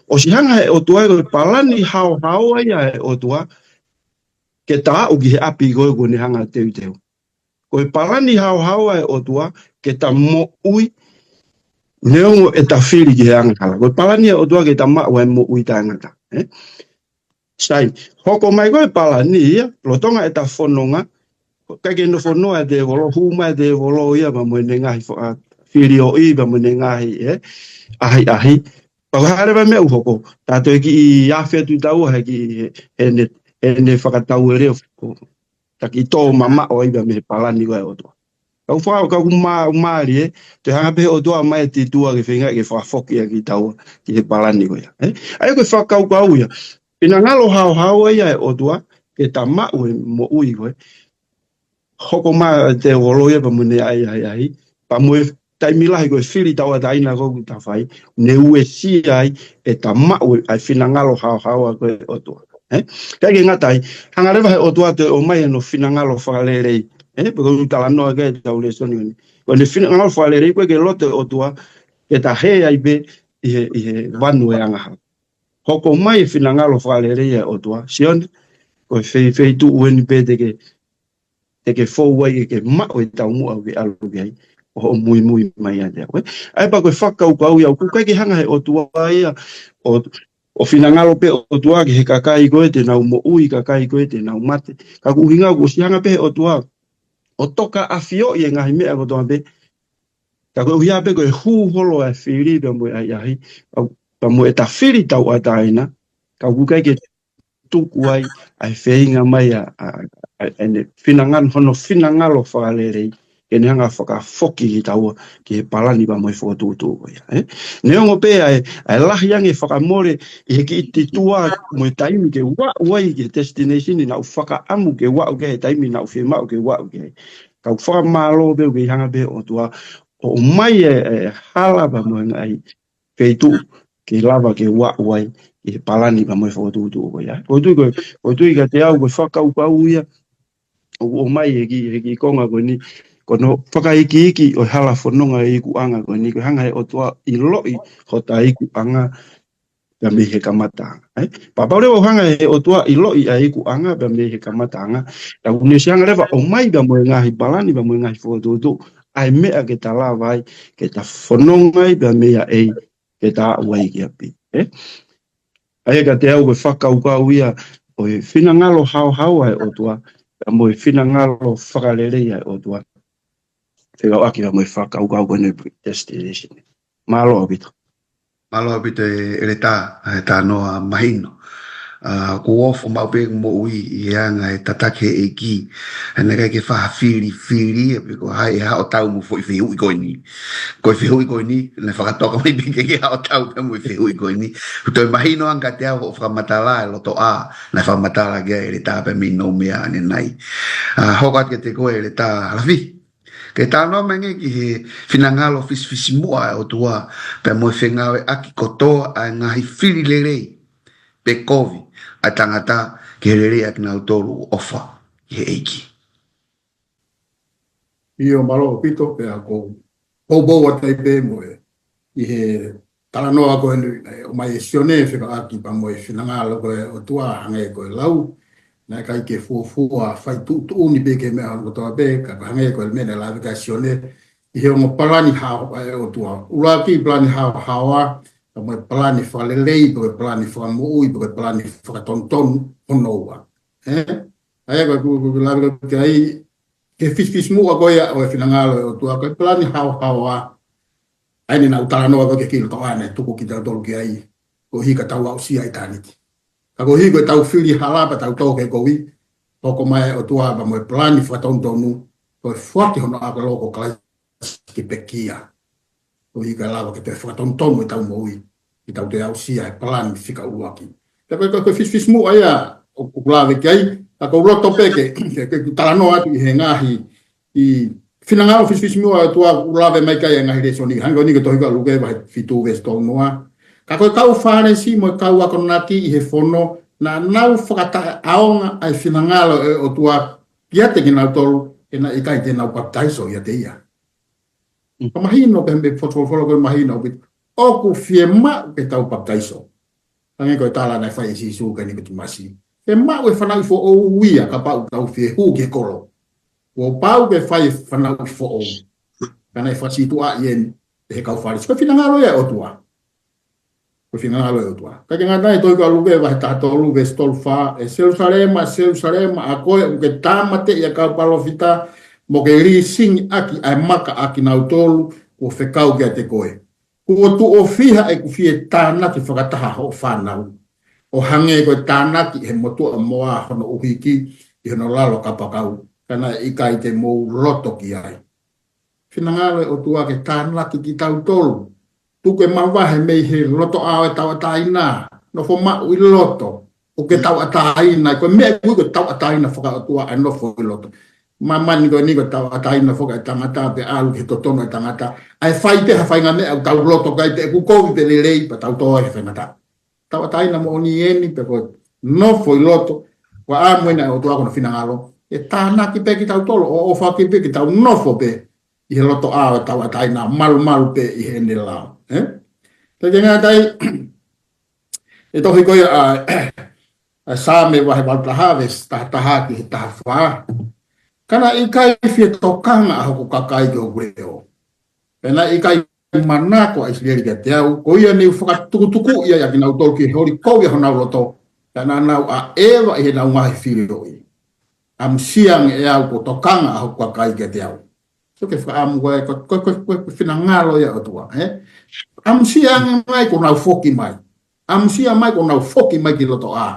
ʻosi hanga he ʻOtua ia ko e palani haohaoa ia ʻa e ʻOtua, ke ta aʻu ki he ʻapi ko ē ʻoku ne hanga teuteu. Ko e palani haohaoa ʻa e ʻOtua, ke ta moʻui, neongo ʻeta fili ki he angahala. Ko e palani ʻa e ʻOtua ke ta maʻu ʻa e moʻui taʻengata. ʻE? Sai, hoko mai ko e palani ia, lolotonga ʻeta fononga, ʻikai ke nofo noa e tēvolo, hū mai e tēvolo ia, pea mo ʻene ngaahi fo-, ʻa, filioʻi, pea mo ʻene ngaahi, ʻe, ʻahiʻahi. Pea ko e hā leva e meʻa ʻoku hoko, ta toe kiʻi afe atu taua he kiʻi, he, heʻene, heʻene fakatauele ʻo, ʻo, ta kiʻi tō mamaʻo ai pea mei he palani ko ē ʻa e ʻOtua. Kau faka-, kau mā-, mālie, toe hanga pē he ʻOtua mai e titua ke feinga ke fakafoki ʻaki taua ki he palani ko ia. ʻE? ʻA ia ko e fakakaukau ia. Finangalo haohaoa ia ʻa e ʻOtua, ke ta maʻu e moʻui ko ē. Hoko mai e tēvolo ia pea mo ʻene ʻahiʻahi, pea mo e taimi lahi ko e fili tauʻatāina ko ē ʻoku ta fai, ne uesia ai ʻeta maʻu ʻa e finangalo haohaoa ko ē ʻa e ʻOtua. ʻE? ʻIkai ke ngata ai, hanga leva he ʻOtua ʻo toe ʻomai hono finangalo fakalelei. ʻE? Pea ko e talanoa ki ai ʻetau lēsoni ko eni. Ko ʻene finangalo fakalelei ʻoku ʻikai ke loto e ʻOtua, ke ta hē ai pē ʻi he, ʻi he vanu ʻo e angahala. Hoko mai e finangalo fakalelei ʻa e ʻOtua. Sione, ko e fei-, feituʻu eni pē te ke, te ke fou ai ke ke maʻu e taumuʻa ʻoku ke ʻalu ki ai, ʻo hoʻo muimui mai ʻiate au, ʻe? ʻA ia pea ko e fakakaukau ia, ʻoku ʻikai ke hanga he ʻOtua ia, ʻo, ʻo finangalo pē ʻOtua ki he kakai ko ē te nau moʻui, kakai ko ē te nau mate. Ka ko e ʻuhinga ʻoku ʻosi hanga pē he ʻOtua, ʻo tokaʻafioʻi e ngaahi meʻa kotoa pē. Ka ko e ʻuhinga pē ko e hū holo ʻa e fili pea mo e ʻahiʻahi, ʻa, pea mo ʻeta fili tauʻatāina, ka ʻoku ʻikai ke tuku ai, ʻa e feinga mai ʻa, ʻa, ʻa, ʻene finangalo, hono finangalo fakalelei, ke ne hanga fakafoki kitaua ki he palani pea mo e fokotuʻutuʻu ko ia, ʻe? Neongo pē ʻa e, ʻa e lahi ange fakamole ʻi he kiʻi titua mo e taimi ke u aʻu ai ki he destination naʻa ku fakaʻamu ke u aʻu ki ai, he taimi naʻa ku fiemaʻu ke u aʻu ki ai. Ka ʻoku fakamālō pē ʻoku kei hanga pē ʻOtua, ʻo ʻomai e, e hala pea mo e ngaahi feituʻu, ke lava ke u aʻu ai ki he palani pea mo e fokotuʻutuʻu ko ia. Ko e tui ko, ko e tui kiate au ko e fakakaukau ia, ʻoku ʻomai he kiʻi, he kiʻi konga ko eni, ko hono fakaikiiki ʻo e hala fononga e ikuʻanga ko eni, ko e hanga he ʻOtua ʻiloʻi hota ikuʻanga pea mei he kamataʻanga. ʻE? Pea pau leva ʻoku hanga he ʻOtua ʻiloʻi ʻa e ikuʻanga pea mei he kamataʻanga. Ka ʻoku ne ʻosi hanga leva ʻo ʻomai pea mo e ngaahi palani pea mo e ngaahi fokotuʻutuʻu. ʻA e meʻa ke ta lava ai, ke ta fononga ai pea mei ai, ke ta aʻu ai ki ʻapi. ʻE? ʻA ia kiate au ko e fakakaukau ia ʻo e finangalo haohaoa ʻa e ʻOtua, pea mo e finangalo fakalelei ʻa e ʻOtua. Fekauʻaki pea mo e fakakaukau ko eni predestination. Mālō ʻaupito. Mālō ʻaupito ʻEletā, ʻa e talanoa mahino. ʻA, ʻoku ou ofo maʻu pē ʻeku moʻui ʻi he anga e tataki he ʻEiki. ʻA ia naʻe ʻikai ke faʻa fili, fili, ʻa pē ko hai ʻe haʻo tau mo e foʻi fehuʻi ko eni. Ko e fehuʻi ko eni, naʻe fakatoka mai pē ke ke haʻo tau pē mo e fehuʻi ko eni. ʻOku toe mahino ange kiate au hoʻo fakamatala e lotoʻā, naʻe fakamatala ki ai ʻEletā pea mei Noumea ʻanenai. ʻA, hoko atu kiate koe ʻEletā Halafi. Ke talanoa mai angē ki he finangalo fisifisimuʻa ʻa e ʻOtua, pea mo e fengāueʻaki kotoa ʻa e ngaahi fili lelei, pe kovi, ʻa e tangata ki he lelei ʻa kinautolu ʻoku ʻofa ki he ʻEiki. ʻIo, mālō ʻaupito, pea ʻoku ou poupou atu ai pē mo e, ʻi he talanoa ko eni, ʻe ʻomai ʻe Sione fekauʻaki pea mo e finangalo ko e ʻOtua hangē ko e lau, naʻe ʻikai ke fuofua fai tuʻutuʻuni pē ki he meʻa hono kotoa pē, ka ko e hangē ko e meʻa naʻe lave ki ai ʻa Sione, ʻi he ongo palani haohaoa ʻa e ʻOtua. ʻUluaki palani haohaoa, pea mo e palani fakalelei, pea mo e palani fakamoʻui, pea mo e palani fakatonutonu hono ua. Ē? ʻA ia ko e ku, ku, ku lave ki ai, ki he fisifisimuʻa ko ia ʻo e finangalo ʻo e ʻOtua, ko e palani haohaoa, ʻa eni naʻa ku talanoa ko ē ki he kiʻi lotoʻā naʻe tuku kitautolu ki ai, koeʻuhi ka tau aʻusia ʻitāniti. Ka koeʻuhi ko ʻetau fili hala pea tau tō ki he kovi, hoko mai ʻa e ʻOtua pea mo e palani fakatonutonu, ko e foaki hono ʻAlo ko Kalaisi ke pekia. Koeʻuhi kae lava ke toe fakatonutonu ʻetau moʻui, ke tau toe aʻusia e palani fika ʻuluaki. Pea ko e, ko e, ko e fisifisimuʻa ia ʻoku, ʻoku lave ki ai, ka ʻoku ou loto pē ke, ke, ke talanoa atu ʻi he ngaahi, ʻi he finangalo fisifisimuʻa ʻo e ʻOtua ʻoku lave mai ki ai e ngaahi lēsoni, hangē ko eni ko e tohi ko Luke vahe fitu veesi tolu noa. Ka ko e kau Fālesi mo e kau akonaki ʻi he fono, naʻa nau fakataʻeʻaonga ʻa e finangalo ʻo e ʻOtua kiate kinautolu, he naʻe ʻikai te nau papitaiso ʻiate ia. Mm. Ka mahino pē mei he folofola ko e mahino ʻaupito. ʻOku fiemaʻu ke tau papitaiso. Hangē ko e tala naʻe fai ʻe Sīsū kia Nikotīmasi. Fiemaʻu e fanauʻi foʻou ia kapau ʻoku tau fie hū ki he kolo. Kuo pau ke fai e fanauʻi foʻou. Ka naʻe fakasītuʻaʻi eni ʻe he kau Fālesi. Ko e finangalo ia ʻo e ʻOtua. Ko e finangalo ʻo e ʻOtua. Ka ke ngata ai tohi ko Luke vahe taha tolu veesi tolu fā, ʻE Selūsalema, Selūsalema, ʻa koe ʻoku ke tāmateʻi ʻa e kau palōfita, mo ke lisingi ʻaki ʻa e maka ʻa kinautolu kuo fekau kiate koe. Kuo tuʻo fiha ʻeku fie tānaki fakataha hoʻo fānau, ʻo hangē ko e tānaki ʻe he motuʻa moa hono ʻuhiki ʻi hono lalo kapakau, ka naʻe ʻikai te mou loto ki ai. Finangalo ʻo e ʻOtua ke tānaki kitautolu. Tuku e mavahe mei he lotoʻā ʻo e tauʻatāina, nofo maʻu ʻi loto, ʻoku ke tauʻatāina, ko e meʻa ʻoku ui ko e tauʻatāina fakaʻotua ʻa e nofo ʻi loto. Māmani ko eni ko e tauʻatāina foki ʻa e tangata, pea ʻalu ki he totonu ʻa e tangata. ʻA e fai pē ha faʻahinga meʻa ʻoku tau loto ki ai pē ʻoku kovi pe lelei, pea tau tō ai he faingataʻa. Tauʻatāina moʻoni eni pē ko e nofo ʻi loto, ko e ʻamu ena ʻo e ʻOtua ko hono finangalo, ke tānaki pē kitautolu, ʻo, ʻofa ki pē ke tau nofo pē ʻi he lotoʻā ʻo e tauʻatāina, malumalu pē ʻi heʻene lao. Ē? Pea ke ngata ai, ʻe tohi ko ia ʻa, ʻa Saame vahe valu taha veesi taha taha ki he taha fā. Ka naʻe ʻikai fie tokanga ʻa hoku kakai ki hoku leʻo. Pea naʻe ʻikai manako ʻa ʻIsileli kiate au, ko ia ne u fakatukutukuʻi ai ʻa kinautolu ki he holi kovi ʻa honau loto, pea naʻa nau ʻaʻeva ʻi heʻenau ngaahi fili loʻi. ʻAmusia ange ʻe au kuo tokanga ʻa hoku kakai kiate au. So ke fakaʻamu ko e, ko, ko, ko, ko, ko e finangalo ia ʻo e ʻOtua, ē? ʻAmusia ange mai kuo nau foki mai. ʻAmusia mai kuo nau foki mai ki lotoʻā.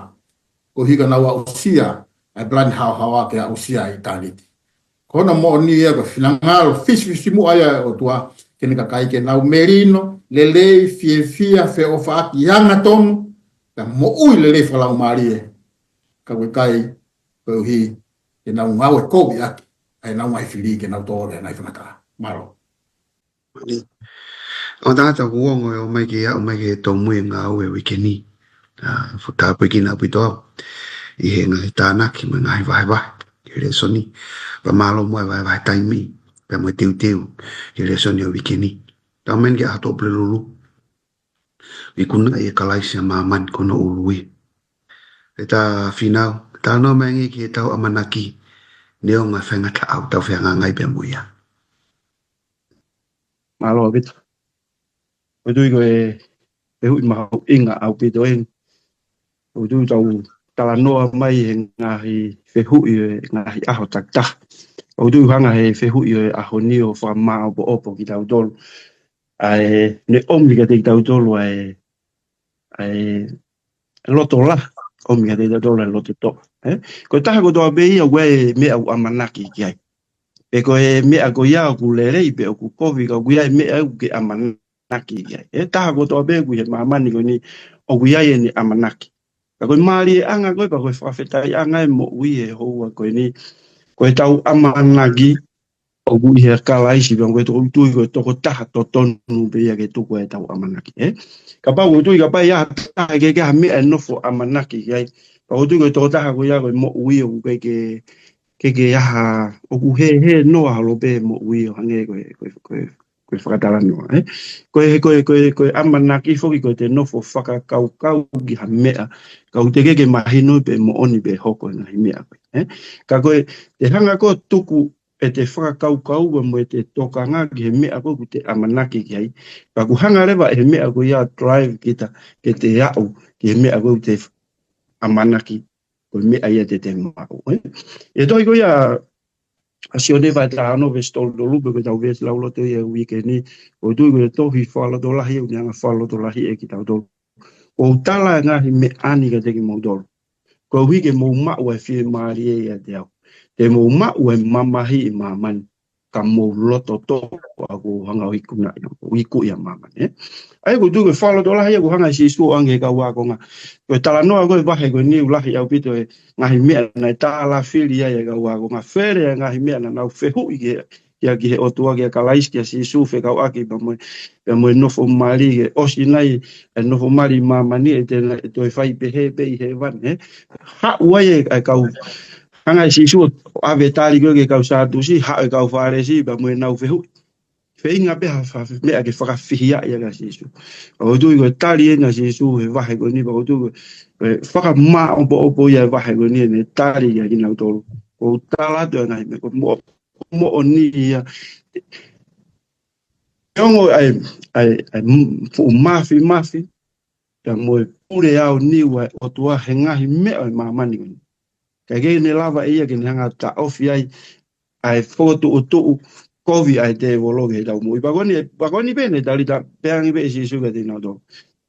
Koeʻuhi ka nau aʻusia ʻa e palani haohaoa ke aʻusia ʻitāniti. Ko hono moʻoni ia ko e finangalo fisifisimuʻa ia ʻo e ʻOtua ki heʻene kakai ke nau melino, lelei, fiefia, feʻofaʻaki, angatonu, pea moʻui lelei fakalaumālie. Ka ʻoku ʻikai koeʻuhi ke nau ngāue kovi ʻaki ʻa ʻenau ngaahi fili ke nau tō ki he ngaahi faingataʻa. Mālō. Mālō. ʻO tangata kuo ongo ʻe ʻomai ke aʻu mai ki he tōmui e ngāue ʻo e uike ni. ʻA, fuʻu tāpuekina ʻaupito au ʻi he ngaahi tānaki mo e ngaahi vahevahe ki he lēsoni. Pea mālō muʻa e vahevahe taimi pea mo e teuteu ki he lēsoni ʻo e uike ni. Tau meni ki he ʻaho Tuʻapulelulu. Ikuna ʻe Kalaisi ʻa māmani ko hono ʻulu ia. ʻE tā Fīnau, talanoa mai angē ki heʻetau ʻamanaki neongo e faingataʻa ʻoku tau fehangahangai pea mo ia. Mālō ʻaupito. ʻOku ou tui ko e fehuʻi mahuʻinga ʻaupito eni. ʻOku ou tui tau talanoa mai he ngaahi fehuʻi ʻo e ngaahi ʻaho takitaha. ʻOku ou tui ʻoku hanga he fehuʻi ʻo e ʻaho ni ʻo fakamāʻopoʻopo kitautolu. ʻA e, ne ʻomi kiate kitautolu ʻa e, ʻa e loto lahi, ʻomi kiate kitautolu ʻa e loto toʻa. Ē? Ko e taha kotoa pē ia ʻoku ʻi ai e meʻa ʻoku ʻamanaki ki ai. Pe ko e meʻa ko ia ʻoku lelei pe ʻoku kovi ka ʻoku ʻi ai e meʻa ʻoku ke ʻamanaki ki ai. ʻE taha kotoa pē ʻoku ʻi he māmani ko eni ʻoku ʻi ai ʻene ʻamanaki. Ka ko e mālieʻanga ko ē, pea ko e fakafetaʻiʻanga e moʻui he houa ko eni, ko ʻetau ʻamanaki ʻoku ʻi he Kalaisi, pea ko e toko tui ko e tokotaha totonu pē ia ke tuku ʻetau ʻamanaki, ē? Kapau ʻoku tui kapau ʻe ʻi ai ha taha ʻoku ʻikai ke ʻi ai ha meʻa ʻe nofo ʻamanaki ki ai, pea ʻoku tui ko e tokotaha ko ia ko e moʻui ʻoku ʻikai ke, ke, ke ʻi ai ha, ʻoku hēhē noa holo pē moʻui ʻo hangē ko e, ko e, ko e, ko fakatalanoa, ē. Ko e, ko e, ko e, ko e ʻamanaki foki ko e te nofo fakakaukau ki ha meʻa, ka ʻoku teʻeki ke mahino pe moʻoni pe hoko e ngaahi meʻa ko ē, ē. Ka ko e te hanga ko ē ʻo tuku ʻete fakakaukau pea mo ʻete tokanga ki he meʻa ko ē ʻoku te ʻamanaki ki ai. Pea ʻoku hanga leva ʻe he meʻa ko ia ʻo drive kita ke te aʻu ki he meʻa ko ē ʻoku te ʻamanaki ko e meʻa ia te te maʻu, ē. ʻI he tohi ko ia ʻa Sione vahe taha ono veesi tolu tolu, pea ko ʻetau veesi lauloto ia he uike ni, ʻoku ou tui ko e tohi fakalotolahi, ʻoku ne hanga ʻo fakalotolahiʻi kitautolu. ʻOku ou tala e ngaahi meʻa ni kiate kimoutolu, koeʻuhi ke mou maʻu ʻa e fiemālie ʻiate au. Te mou maʻu e mamahi ʻi māmani, ka mou loto toʻa kuo u hanga ʻo ikunaʻi, ʻo ikuʻi ʻa māmani, ē. ʻA ia ʻoku ou tui ko e fakalotolahi ia ʻoku hanga ʻe Sīsū ʻo ʻoange ki he kau ākonga. Ko e talanoa ko ē vahe ko eni ʻoku lahi ʻaupito e ngaahi meʻa naʻe tālafili ai e kau ākonga. Fele e ngaahi meʻa naʻa nau fehuʻi ki he, ia ki he ʻOtua, kia Kalaisi, kia Sīsū fekauʻaki pea mo e, pea mo e nofo mali, ke ʻosi nai e nofo mali ʻi māmani ʻe te, ʻe toe fai pehē pē ʻi hēvani, ē. Haʻu ai e, e kau, hanga ʻe Sīsū ʻo ʻave tali ko ē ki he kau Sātusi, haʻu e kau Fālesi pea mo ʻenau fehuʻi. Feinga pē ha, ha meʻa ke fakafihiaʻi ia kia Sīsū. ʻOku ou tui ko e tali eni ʻa Sīsū he vahe ko eni, pea ʻoku ou tui ko e, ko e fakamāʻopoʻopo ia e vahe ko eni ʻene tali ia kinautolu. ʻOku ou tala atu e ngaahi meʻa, ko e mo-, moʻoni ia. Neongo ʻa e, ʻa e, ʻa e m-, fuʻu māfimafi, pea mo e pule aoniu ʻa e ʻOtua he ngaahi meʻa ʻo e māmani ko eni, ka ʻoku ʻikai ke ne lava ʻe ia ke ne hanga ʻo taʻofi ai ʻa e fokotuʻutuʻu kovi ʻa e tēvolo ki heʻetau moʻui. Pea ko eni, pea ko eni pē ʻene tali, pea pehē ange pē ʻe Sīsū kiate kinautolu,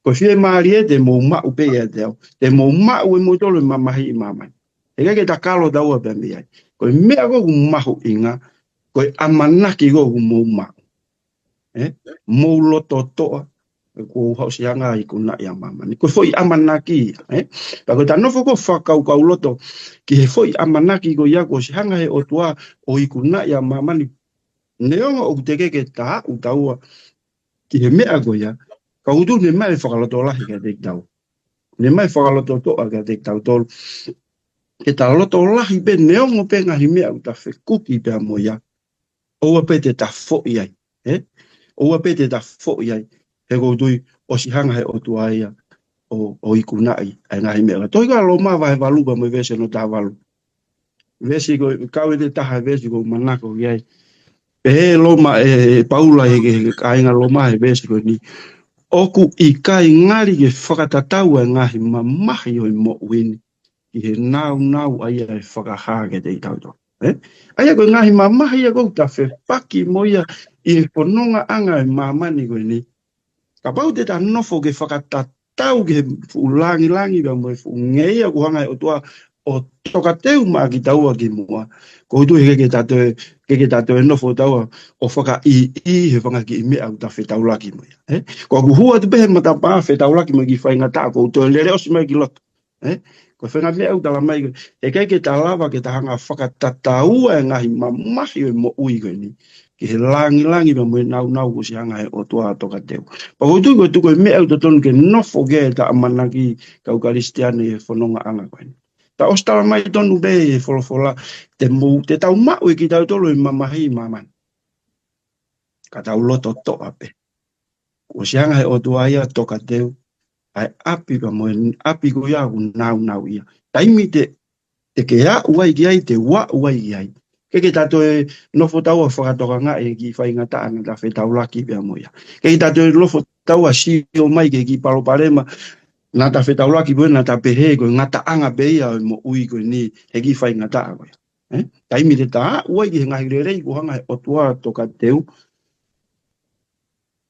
ko e fiemālie te mou maʻu pē ʻiate au, te mou maʻu ʻe moutolu e mamahi ʻi māmani. He ʻikai ke ta kalo taua pea mei ai. Ko e meʻa ko ē ʻoku mahuʻinga, ko e ʻamanaki ko ē ʻoku mou maʻu, ē? Mou loto toʻa, ē, kuo u ʻosi hanga ʻo ikunaʻi ʻa māmani. Ko e foʻi ʻamanaki ia, ē? Pea ko ʻeta nofo ko ē ʻo fakakaukauloto ki he foʻi ʻamanaki ko ia kuo ʻosi hanga ʻe he ʻOtua ʻo ikunaʻi ʻa māmani, neongo ʻoku teʻeki ke ta aʻu taua ki he meʻa ko ia, ka ʻoku tuʻu ʻene maʻu e fakalotolahi kiate kitaua. ʻEne maʻu e fakalototoʻa kiate kitautolu. Ke ta loto lahi pē neongo pē ngaahi meʻa ʻoku ta fekuki pea mo ia, ʻoua pē te ta foʻi ai, ē? ʻOua pē te ta foʻi ai. He ʻoku ou tui ʻosi hanga ʻe he ʻOtua ia ʻo, ʻo ikunaʻi ʻa e ngaahi meʻa. Tohi ko ia Loma vahe valu pea mo e veesi hono taha valu. Veesi ko e, kau ʻi he taha veesi ʻoku ou manako ki ai. Pehē ʻe Loma, ʻe, ʻe Paula ʻi he, he kāinga Loma he veesi ko eni, ʻoku ʻikai ngali ke fakatatau e ngaahi mamahi ʻo e moʻui ni ki he nāunau ʻa ia ʻe fakahā kiate kitautolu, ē? ʻA ia ko e ngaahi mamahi ia ʻoku ta fepaki mo ia ʻi he fonongaʻanga ʻo e māmani ko eni, kapau te ta nofo ke fakatatau ki he fuʻu langilangi pea mo e fuʻu ngeia ʻoku hanga ʻe he ʻOtua ʻo tokateu maʻa kitaua kimuʻa, ʻoku ou tui he ʻikai ke ta toe, ʻikai ke ta toe nofo taua ʻo fakaʻīʻī he fanga kiʻi meʻa ʻoku ta fetaulaki mo ia, ē? Ko ʻeku hū atu pē he matapā fetaulaki mo e kiʻi faingataʻa, ʻoku ou toe lele ʻosi mai ki loto, ē? Ko e faʻahinga meʻa ʻoku tala mai ko ē, he ʻikai ke ta lava ke ta hanga ʻo fakatataua e ngaahi mamahi ʻo e moʻui ko eni ki he langilangi pea mo e nāunau kuo ʻosi hanga ʻe he ʻOtua ʻo tokateu. Pea ʻoku ou tui ko e tuku e meʻa ʻoku totonu ke nofo ki ai ʻeta ʻamanaki kau Kalisitiane he fonongaʻanga ko eni. Ta ʻosi tala mai tonu pē ʻe he folofola, te mou, te tau maʻu ʻe kitautolu e mamahi ʻi māmani, ka tau loto toʻa pē. Kuo ʻosi hanga ʻe he ʻOtua ia ʻo tokateu ʻa e ʻapi pea mo e ʻapi ko ia ʻoku nāunau ia. Taimi te, te ke aʻu ai ki ai, te u aʻu ai ki ai, ʻikai ke ta toe nofo taua ʻo fakatokangaʻi e kiʻi faingataʻa naʻa ta fetaulaki pea mo ia. ʻIkai ke ta toe nofo taua ʻo sio mai ki he kiʻi palopalema naʻa ta fetaulaki mo ia, naʻa ta pehē ko e ngataʻanga pē ia ʻo e moʻui ko eni he kiʻi faingataʻa ko ia. Ē? Taimi te ta aʻu ai ki he ngaahi lelei kuo hanga ʻe he ʻOtua ʻo tokateu,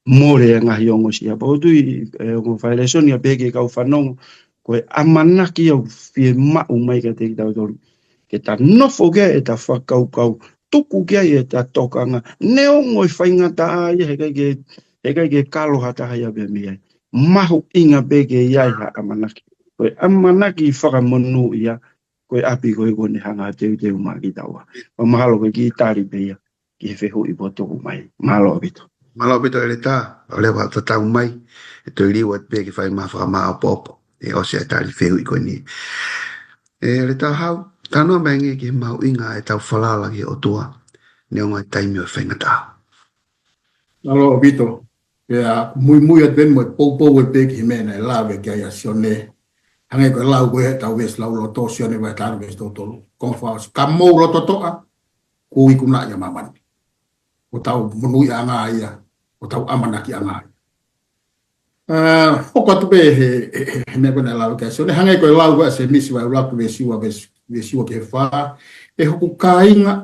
mole e ngaahi ongosia. Pea ʻoku ou tui, ē, ongo fai lēsoni ia pē ki he kau fanongo, ko e ʻamanaki ia ʻoku fiemaʻu mai kiate kitautolu ke ta nofo ki ai ʻeta fakakaukau, tuku ki ai ʻeta tokanga, neongo e faingataʻa ia, he ʻikai ke, he ʻikai ke kalo ha taha ia pea mei ai. Mahuʻinga pē ke ʻi ai ha ʻamanaki. Ko e ʻamanaki fakamonūʻia, ko e ʻapi ko ē kuo ne hanga ʻo teuteu maʻa kitaua. Pea mahalo ko e kiʻi tali pē ia ki he fehuʻi kuo tuku mai. Mālō ʻaupito. Mālō ʻaupito ʻEletā, ʻo leva tatau mai, ʻe toe liliu atu pē ke fai mai ha fakamāʻopoʻopo ʻi he ʻosi ʻa e tali fehuʻi ko eni. ʻE ʻEletā Hau, talanoa mai angē ki he mahuʻinga ʻetau falala ki he ʻOtua neongo e taimi ʻo e faingataʻa. Mālō ʻaupito. Pea muimui atu eni mo e poupou ʻe pē ki he meʻa naʻe lave ki ai ʻa Sione. Hangē ko e lau ko ē ʻetau veesi lauloto, Sione vahe taha veesi tolu tolu. Konga fakaʻosi. Ka mou loto toʻa, kuo ikunaʻi ʻa māmani. Ko hotau monūʻiaʻanga ia, ko hotau ʻamanakiʻanga ia. ʻA, hoko atu pē he, he, he, he meʻa ko ē naʻe lave ki ai ʻa Sione. Hangē ko e lau ko ē ʻa Sēmisi vahe ʻuluaki veesi ua, veesi, veesi ua ki he fā. ʻE hoku kāinga,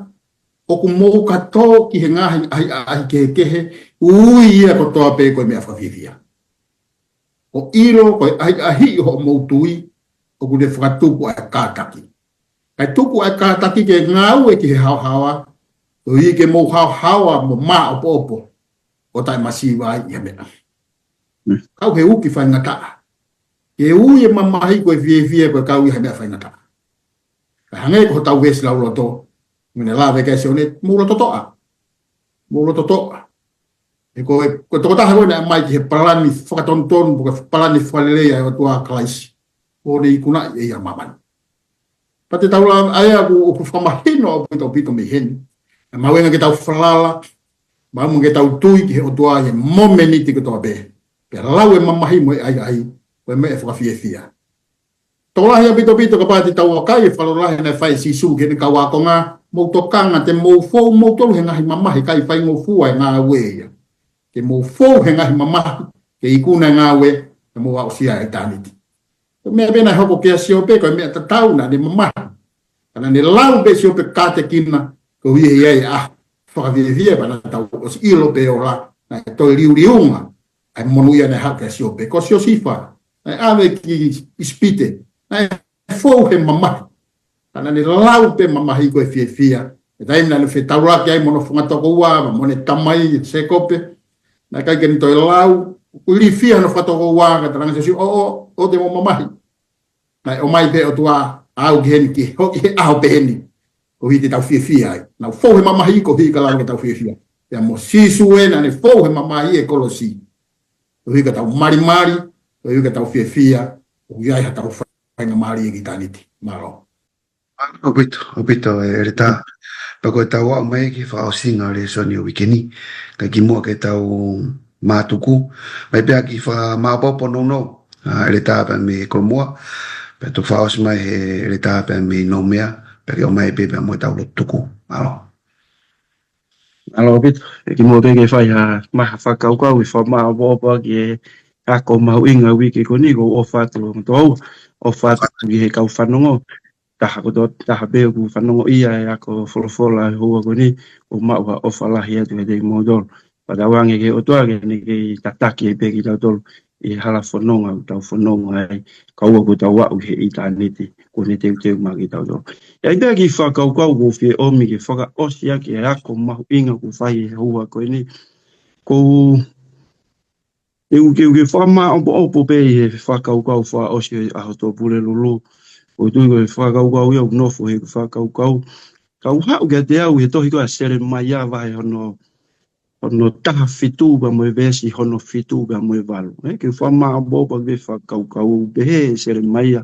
ʻoku mou ka tō ki he ngaahi ʻahiʻahi kehekehe, ui ia kotoa pē ko e meʻa fakafiefia. ʻO ʻilo ko e ʻahiʻahiʻi hoʻomou tui, ʻoku ne fakatupu ʻa e kātaki. Kae tupu ʻa e kātaki ke ngāue ki he haohaoa, koeʻuhi ke mou haohaoa mo māʻopoʻopo, ʻo taʻemasiva ai ʻi ha meʻa. Mm. Kau he uki faingataʻa. Ke ui e mamahi ko e fiefia ko e kau ʻi ha meʻa faingataʻa. Ka hangē ko hotau veesi lauloto, meʻa naʻe lave ki ai ʻa Sione, mou loto toʻa. Mou loto toʻa. He ko e, ko e tokotaha ko ē naʻe ʻomai ki he palani fakatonutonu, pe ko e palani fakalelei ʻa e ʻOtua ʻa Kalaisi. ʻO ne ikunaʻi ʻe ia ʻa māmani. Pea te tau lave, ʻa ia ʻoku, ʻoku fakamahino ʻaupito, ʻaupito mei heni. ʻE mahuʻinga ke tau falala, mahuʻinga ke tau tui ki he ʻOtua ʻi he momeniti kotoa pē. Pea lau e mamahi mo e ʻahiʻahi, ko e meʻa fakafiefia. Tokolahi ʻaupito ʻaupito kapau te tau vakai e fakalotolahi naʻe fai ʻe Sīsū ki heʻene kau ākonga, mou tokanga te mou fou moutolu he ngaahi mamahi, ʻikai faingofua e ngāue ia. Ke mou fou he ngaahi mamahi, ke ikuna e ngāue, ke mou aʻusia ʻa ʻitāniti. Ko e meʻa pē naʻe hoko kia Siope, ko e meʻa tatau naʻa ne mamahi. Ka naʻa ne lau pē Siope kātekina, koeʻuhi ʻe ʻi ai ʻa e fakafiefia pea naʻa tau ʻosi ʻilo pē ʻo la, naʻe toe liuliunga ʻa e monūʻia naʻe haʻu kia Siope. Ko Siosifa, naʻe ʻave ki ʻIsipite, naʻe fou he mamahi. Ka naʻa ne lau pē mamahi ko e fiefia. He taimi naʻa ne fetaulaki ai mo hono fanga tokoua, mo ʻene tamai, Sēkope. Naʻe ʻikai ke ne toe lau, ʻoku ilifia hono fanga tokoua, ka talaange ʻe Siosifa, ʻo, ʻo, ʻoua te mou mamahi. Naʻe ʻomai pē ʻOtua au ki heni ki, ho, ki he ʻaho pehē ni. Koeʻuhi te tau fiefia ai. Naʻa nau fou he mamahi koeʻuhi ka lava ke tau fiefia. Pea mo Sīsū ē naʻa ne fou he mamahi he kolosi. Koeʻuhi ka tau malimali, koeʻuhi ka tau fiefia, ʻoku ʻi ai ha tau faingamālie ki ʻitāniti. Mālō. ʻAupito, ʻaupito, ʻe, ʻEletā. Pea ko e tau aʻu mai ki he fakaʻosinga ʻo e lēsoni ʻo e uike ni. Ka kimuʻa ke tau mātuku. Mai pea ki he fakamāʻopoʻopo nounou. ʻA, ʻEletā pea mei Kolomua. Pea toki fakaʻosi mai he ʻEletā pea mei Noumea. Pea ke ʻomai pē pea mo e tau lotu tuku. Mālō. Mālō ʻaupito, ʻe kimuʻa pē ke fai ha, mai ha fakakaukau ʻi he fakamāʻopoʻopo ʻaki e ako mahuʻinga uike ko eni, ʻoku ou ʻofa atu, ʻoku ou ʻofa atu ki he kau fanongo, taha kotoa, taha pē ʻoku fanongo ʻi he ako folofola ʻi he houa ko eni, ʻoku ou maʻu ha ʻofa lahi atu kiate kimoutolu. Pea tauange ki he ʻOtua ke ne kei tataki ai pē kitautolu ʻi he hala fononga ʻoku tau fononga ai, kae ʻoua kuo tau aʻu ki he ʻitāniti, kuo ne teuteu maʻa kitautolu. ʻI ai pē ha kiʻi fakakaukau ʻoku ou fie ʻomi ke fakaʻosi ʻaki e ako mahuʻinga ʻoku fai he houa ko eni. ʻOku ou, ʻe u ke, u ke fakamāʻopoʻopo pē ʻi he fakakaukau fakaʻosi ʻa e ʻAho Tuʻapulelulu. ʻOku ou tui ko e fakakaukau ia ʻoku nofo he fakakaukau. Ka u haʻu kiate au he tohi ko ē ʻa Selemaia vahe hono hono taha fitu pea mo e veesi hono fitu pea mo e valu. ʻE, ke u fakamāʻopoʻopo ʻaki e fakakaukau ʻoku pehē ʻe Selemaia,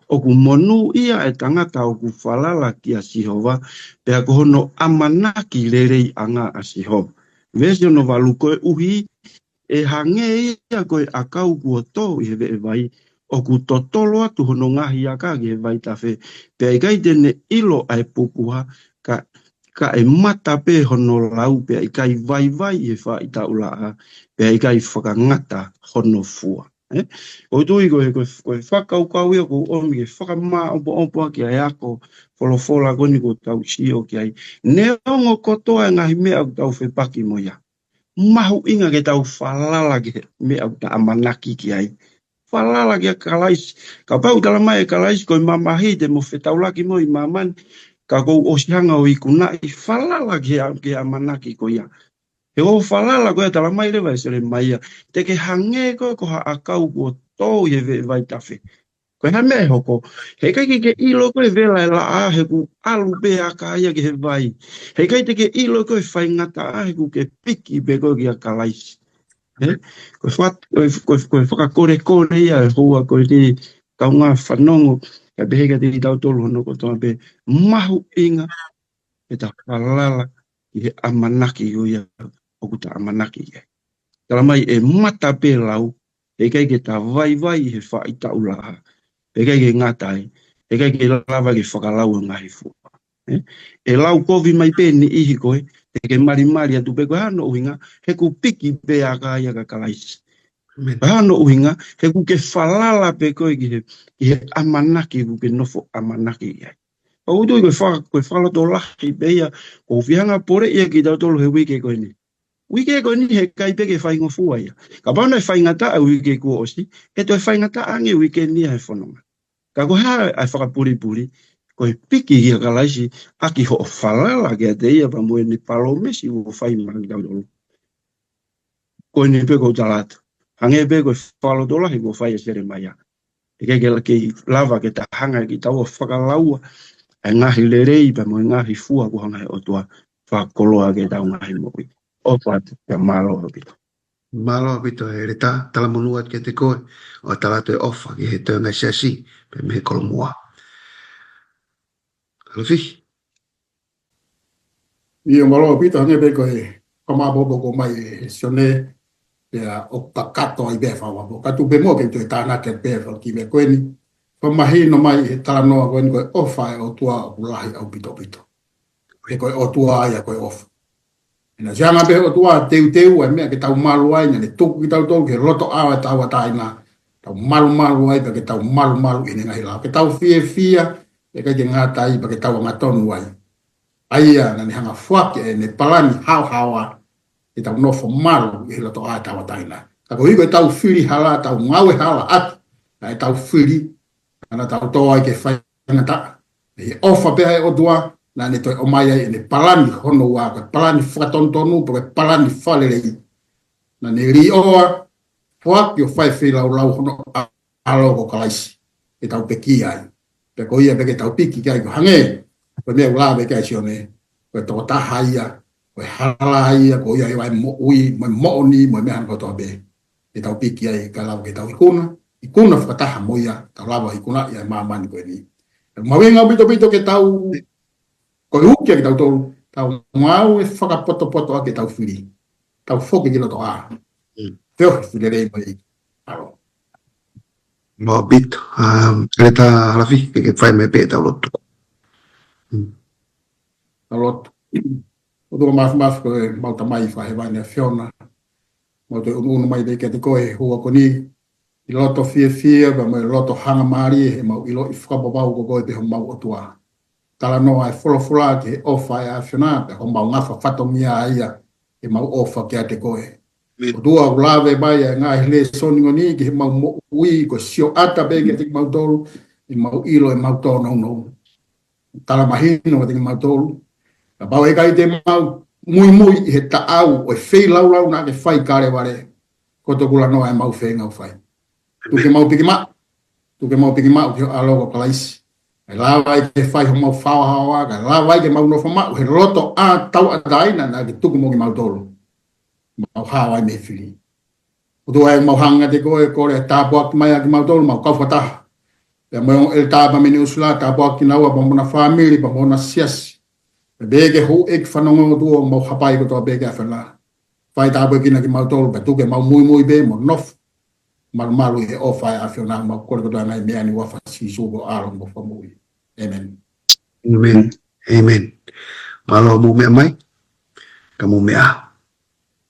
ʻoku monūʻia e tangata ʻoku falala kia Sihova, pea ko hono ʻamanaki leleiʻanga ʻa Sihova. Veesi hono valu, koeʻuhi ʻe hangē ia ko e ʻakau kuo tō ʻi he veʻe vai, ʻoku totolo atu hono ngaahi aka ki he vaitafe, pea ʻikai te ne ʻilo ʻa e pupuha, ka, ka ʻe mata pē hono lau, pea ʻikai vaivai ʻi he faʻahitaʻu laʻā, pea ʻikai fakangata hono fua. ʻE? ʻOku ou tui ko e, ko e, ko e fakakaukau ia ʻoku ou ʻomi ke fakamāʻopoʻopo ʻaki ʻa e ako folofola ko eni ʻoku tau sio ki ai. Neongo kotoa e ngaahi meʻa ʻoku tau fepaki mo ia, mahuʻinga ke tau falala ki he meʻa ʻoku ta ʻamanaki ki ai. Falala kia Kalaisi. Kapau ʻoku talamai ʻe Kalaisi ko e mamahi te mo fetaulaki mo ia ʻi māmani, ka kuo ʻosi hanga ʻo ikunaʻi, falala ki he, ki he ʻamanaki ko ia. He ʻoku falala ko ia, talamai leva ʻe Selemaia, te ke hangē koe ko ha ʻakau kuo tō ʻi he veʻe vaitafe. Ko e hā e meʻa ʻe hoko? Heʻikai ke ke ʻilo koe e vela e laʻā, he ʻoku ʻalu pē aka ia ki he vai. Heʻikai te ke ʻilo koe e faingataʻa, he ʻoku ke piki pē koe kia Kalaisi. ʻE? Ko e fat-, ko e, ko e, ko e fakakolekole ia ʻo e houa ko eni, kaungā fanongo, kae pehē kiate kitautolu hono kotoa pē, mahuʻinga ke ta falala ki he ʻamanaki ko ia ʻoku ta ʻamanaki ki ai. Tala mai ʻe mata pē lau, ʻe ʻikai ke ta vaivai he faʻahitaʻu laʻā. ʻE ʻikai ke ngata ai, ʻe ʻikai ke lava ke fakalau e ngaahi fua. ʻE, ʻe lau kovi mai pē niʻihi koe, ʻe ke malimali atu pē koe, hano ʻuhinga, he ʻoku piki pē ʻa e ʻaho ia kia Kalaisi. Hano ʻuhinga, he ʻoku ke falala pē koe ki he, ki he ʻamanaki ʻoku ke nofo ʻamanaki ai. ʻOku ou tui ko e fa-, ko e fakalotolahi pē ia, ʻoku ou fie hanga ʻo poleʻi ia kiate kitautolu he uike ko eni. Uike ko eni he ʻikai pē ke faingofua ia. Kapau naʻe faingataʻa uike kuo ʻosi, ʻe toe faingataʻa ange uike ni he fononga. Ka ko e hā ʻa e fakapulipuli, ko e piki kia Kalaisi, ʻaki hoʻo falala kiate ia pea mo ʻene palōmesi ʻoku fai maʻa kitautolu. Ko eni pē ʻoku ou tala atu. Hangē pē ko e fakalotolahi ʻoku fai ʻe Selemaia. ʻE ʻikai ke la-, ke lava ke ta hanga kitaua ʻo fakalaua ʻa e ngaahi lelei pea mo e ngaahi fua kuo hanga he ʻOtua fakakoloa ki heʻetau ngaahi moʻui. ʻOfa atu, pea mālō ʻaupito. Mālō ʻaupito ʻEletā, talamonū atu kiate koe, ʻo tala atu e ʻofa ki he toenga siasi, pea mei he Kolomuʻa. Alofi. ʻIo, mālō ʻaupito, hangē pē ko e fakamāʻopoʻopo ko ē ʻomai ʻe Sione, pea ʻoku kakato ai pē fakaʻofoʻofa. Ka tuku pē muʻa ke u toe tānaki pē fakakikihi ko eni. Fakamahino mai he talanoa ko eni ko e ʻofa ʻa e ʻOtua ʻoku lahi ʻaupito ʻaupito. He ko e ʻOtua ia ko e ʻofa. Naʻe ʻosi hanga pē ʻe he ʻOtua ʻo teuteu ʻa e meʻa ke tau malu ai, naʻa ne tuku kitautolu ki he loto ʻao ʻo e tauʻatāina. Tau malumalu ai, pea ke tau malumalu ʻi heʻene ngaahi lao. Ke tau fiefia, ʻe ʻikai ke ngata ai, pea ke tau angatonu ai. ʻA ia, naʻa ne hanga ʻo foaki ʻene palani haohaoa, ke tau nofo malu ʻi he loto ʻao ʻo e tauʻatāina. Ka koeʻuhi ko ʻetau fili hala, tau ngāue hala ʻaki ʻa ʻetau fili, naʻa tau tō ai ke faingataʻa. ʻI he ʻofa pē ʻa e ʻOtua, naʻa ne toe ʻomai ai ʻene palani hono ua, ko e palani fakatonutonu, pe ko e palani fakalelei. Naʻa ne līʻoa, foaki ʻo fai feilaulau hono ʻAlo ko Kalaisi, ke tau pekia ai. Pea ko ia pē ke tau piki ki ai ko e hangē ko e meʻa ʻoku lave ki ai ʻa Sione, ko e tokotaha ia, ko e hala ia, ko ia ʻa e moʻui, mo e moʻoni, mo e meʻa kotoa pē. Ke tau piki ai kae lava ke tau ikuna, ikuna fakataha mo ia, tau lava ʻo ikunaʻi ʻa e māmani ko eni. Mahuʻinga ʻaupito ʻaupito ke tau, ko e uki ʻa kitautolu, tau ngāue fakapotopoto ʻaki ʻetau fili. Tau foki ki loto ʻao. Mm. Feohi fili lelei mai. ʻAlo. Mālō ʻaupito, um, ʻEletā Alofi, ke ke fai mai pē ʻetau lotu. Mm. Tau lotu. ʻOtua Māfimafi ko ʻemau Tamai fakahēvani ʻa e ʻAfiona. Mau toe ʻunuʻunu mai pē kiate koe he houa ko eni. ʻI he loto fiefia, pea mo e loto hangamālie, he mau ʻiloʻi fakavavau ko koe pē homau ʻOtua. Talanoa ʻa e folofola ki he ʻofa ʻa e ʻAfiona, pea ko homau ngafa fatongia ia, he mau ʻofa kiate koe. ʻOtua ʻoku lave mai ʻa e ngaahi lēsoni ko eni ki heʻemau moʻui, ko e sioʻata pē kiate kimautolu, ʻi heʻemau ʻilo ʻemau tōnounou. Tala mahino kiate kimautolu. Kapau ʻe ʻikai te mau muimui ʻi he taʻau ʻo e feilaulau naʻa ke fai Kalevale, ko e tukulanoa ʻemau feinga ʻoku fai. Tuku ke mau piki maʻu. Tuku ke mau piki maʻu ki ho ʻAlo ko Kalaisi. Kae lava ai ke fai homau haohaoa, kae lava ai ke mau nofo maʻu he loto ʻao ʻo e tauʻatāina naʻa ke tuku mo kimautolu. Mau hao ai mei he fili. ʻOtua ʻoku mau hanga kiate koe, kole ʻa e tāpuaki mai ʻa kimautolu, mau kau fakataha. Pea mo e ongo ʻeletā pea mei Nuʻu Sila, tāpuaki kinaua pea mo hona fāmili, pea mo hona siasi. Pea pehē ki he houʻeiki fanongo ʻOtua ʻoku mau hapai kotoa pē ki he ʻAfiona. Fai tāpuekina kimautolu, pea tuku ke mau muimui pē, mo nofo malumalu ʻi he ʻofa ʻa e ʻAfiona, mau kole kotoa ʻa e ngaahi meʻa ni ʻi he huafa ʻo Sīsū ko e ʻAlo mo e Fakamoʻui. ʻĒmeni. ʻĒmeni. ʻĒmeni. Mālō mou meʻa mai. Ka mou meʻa.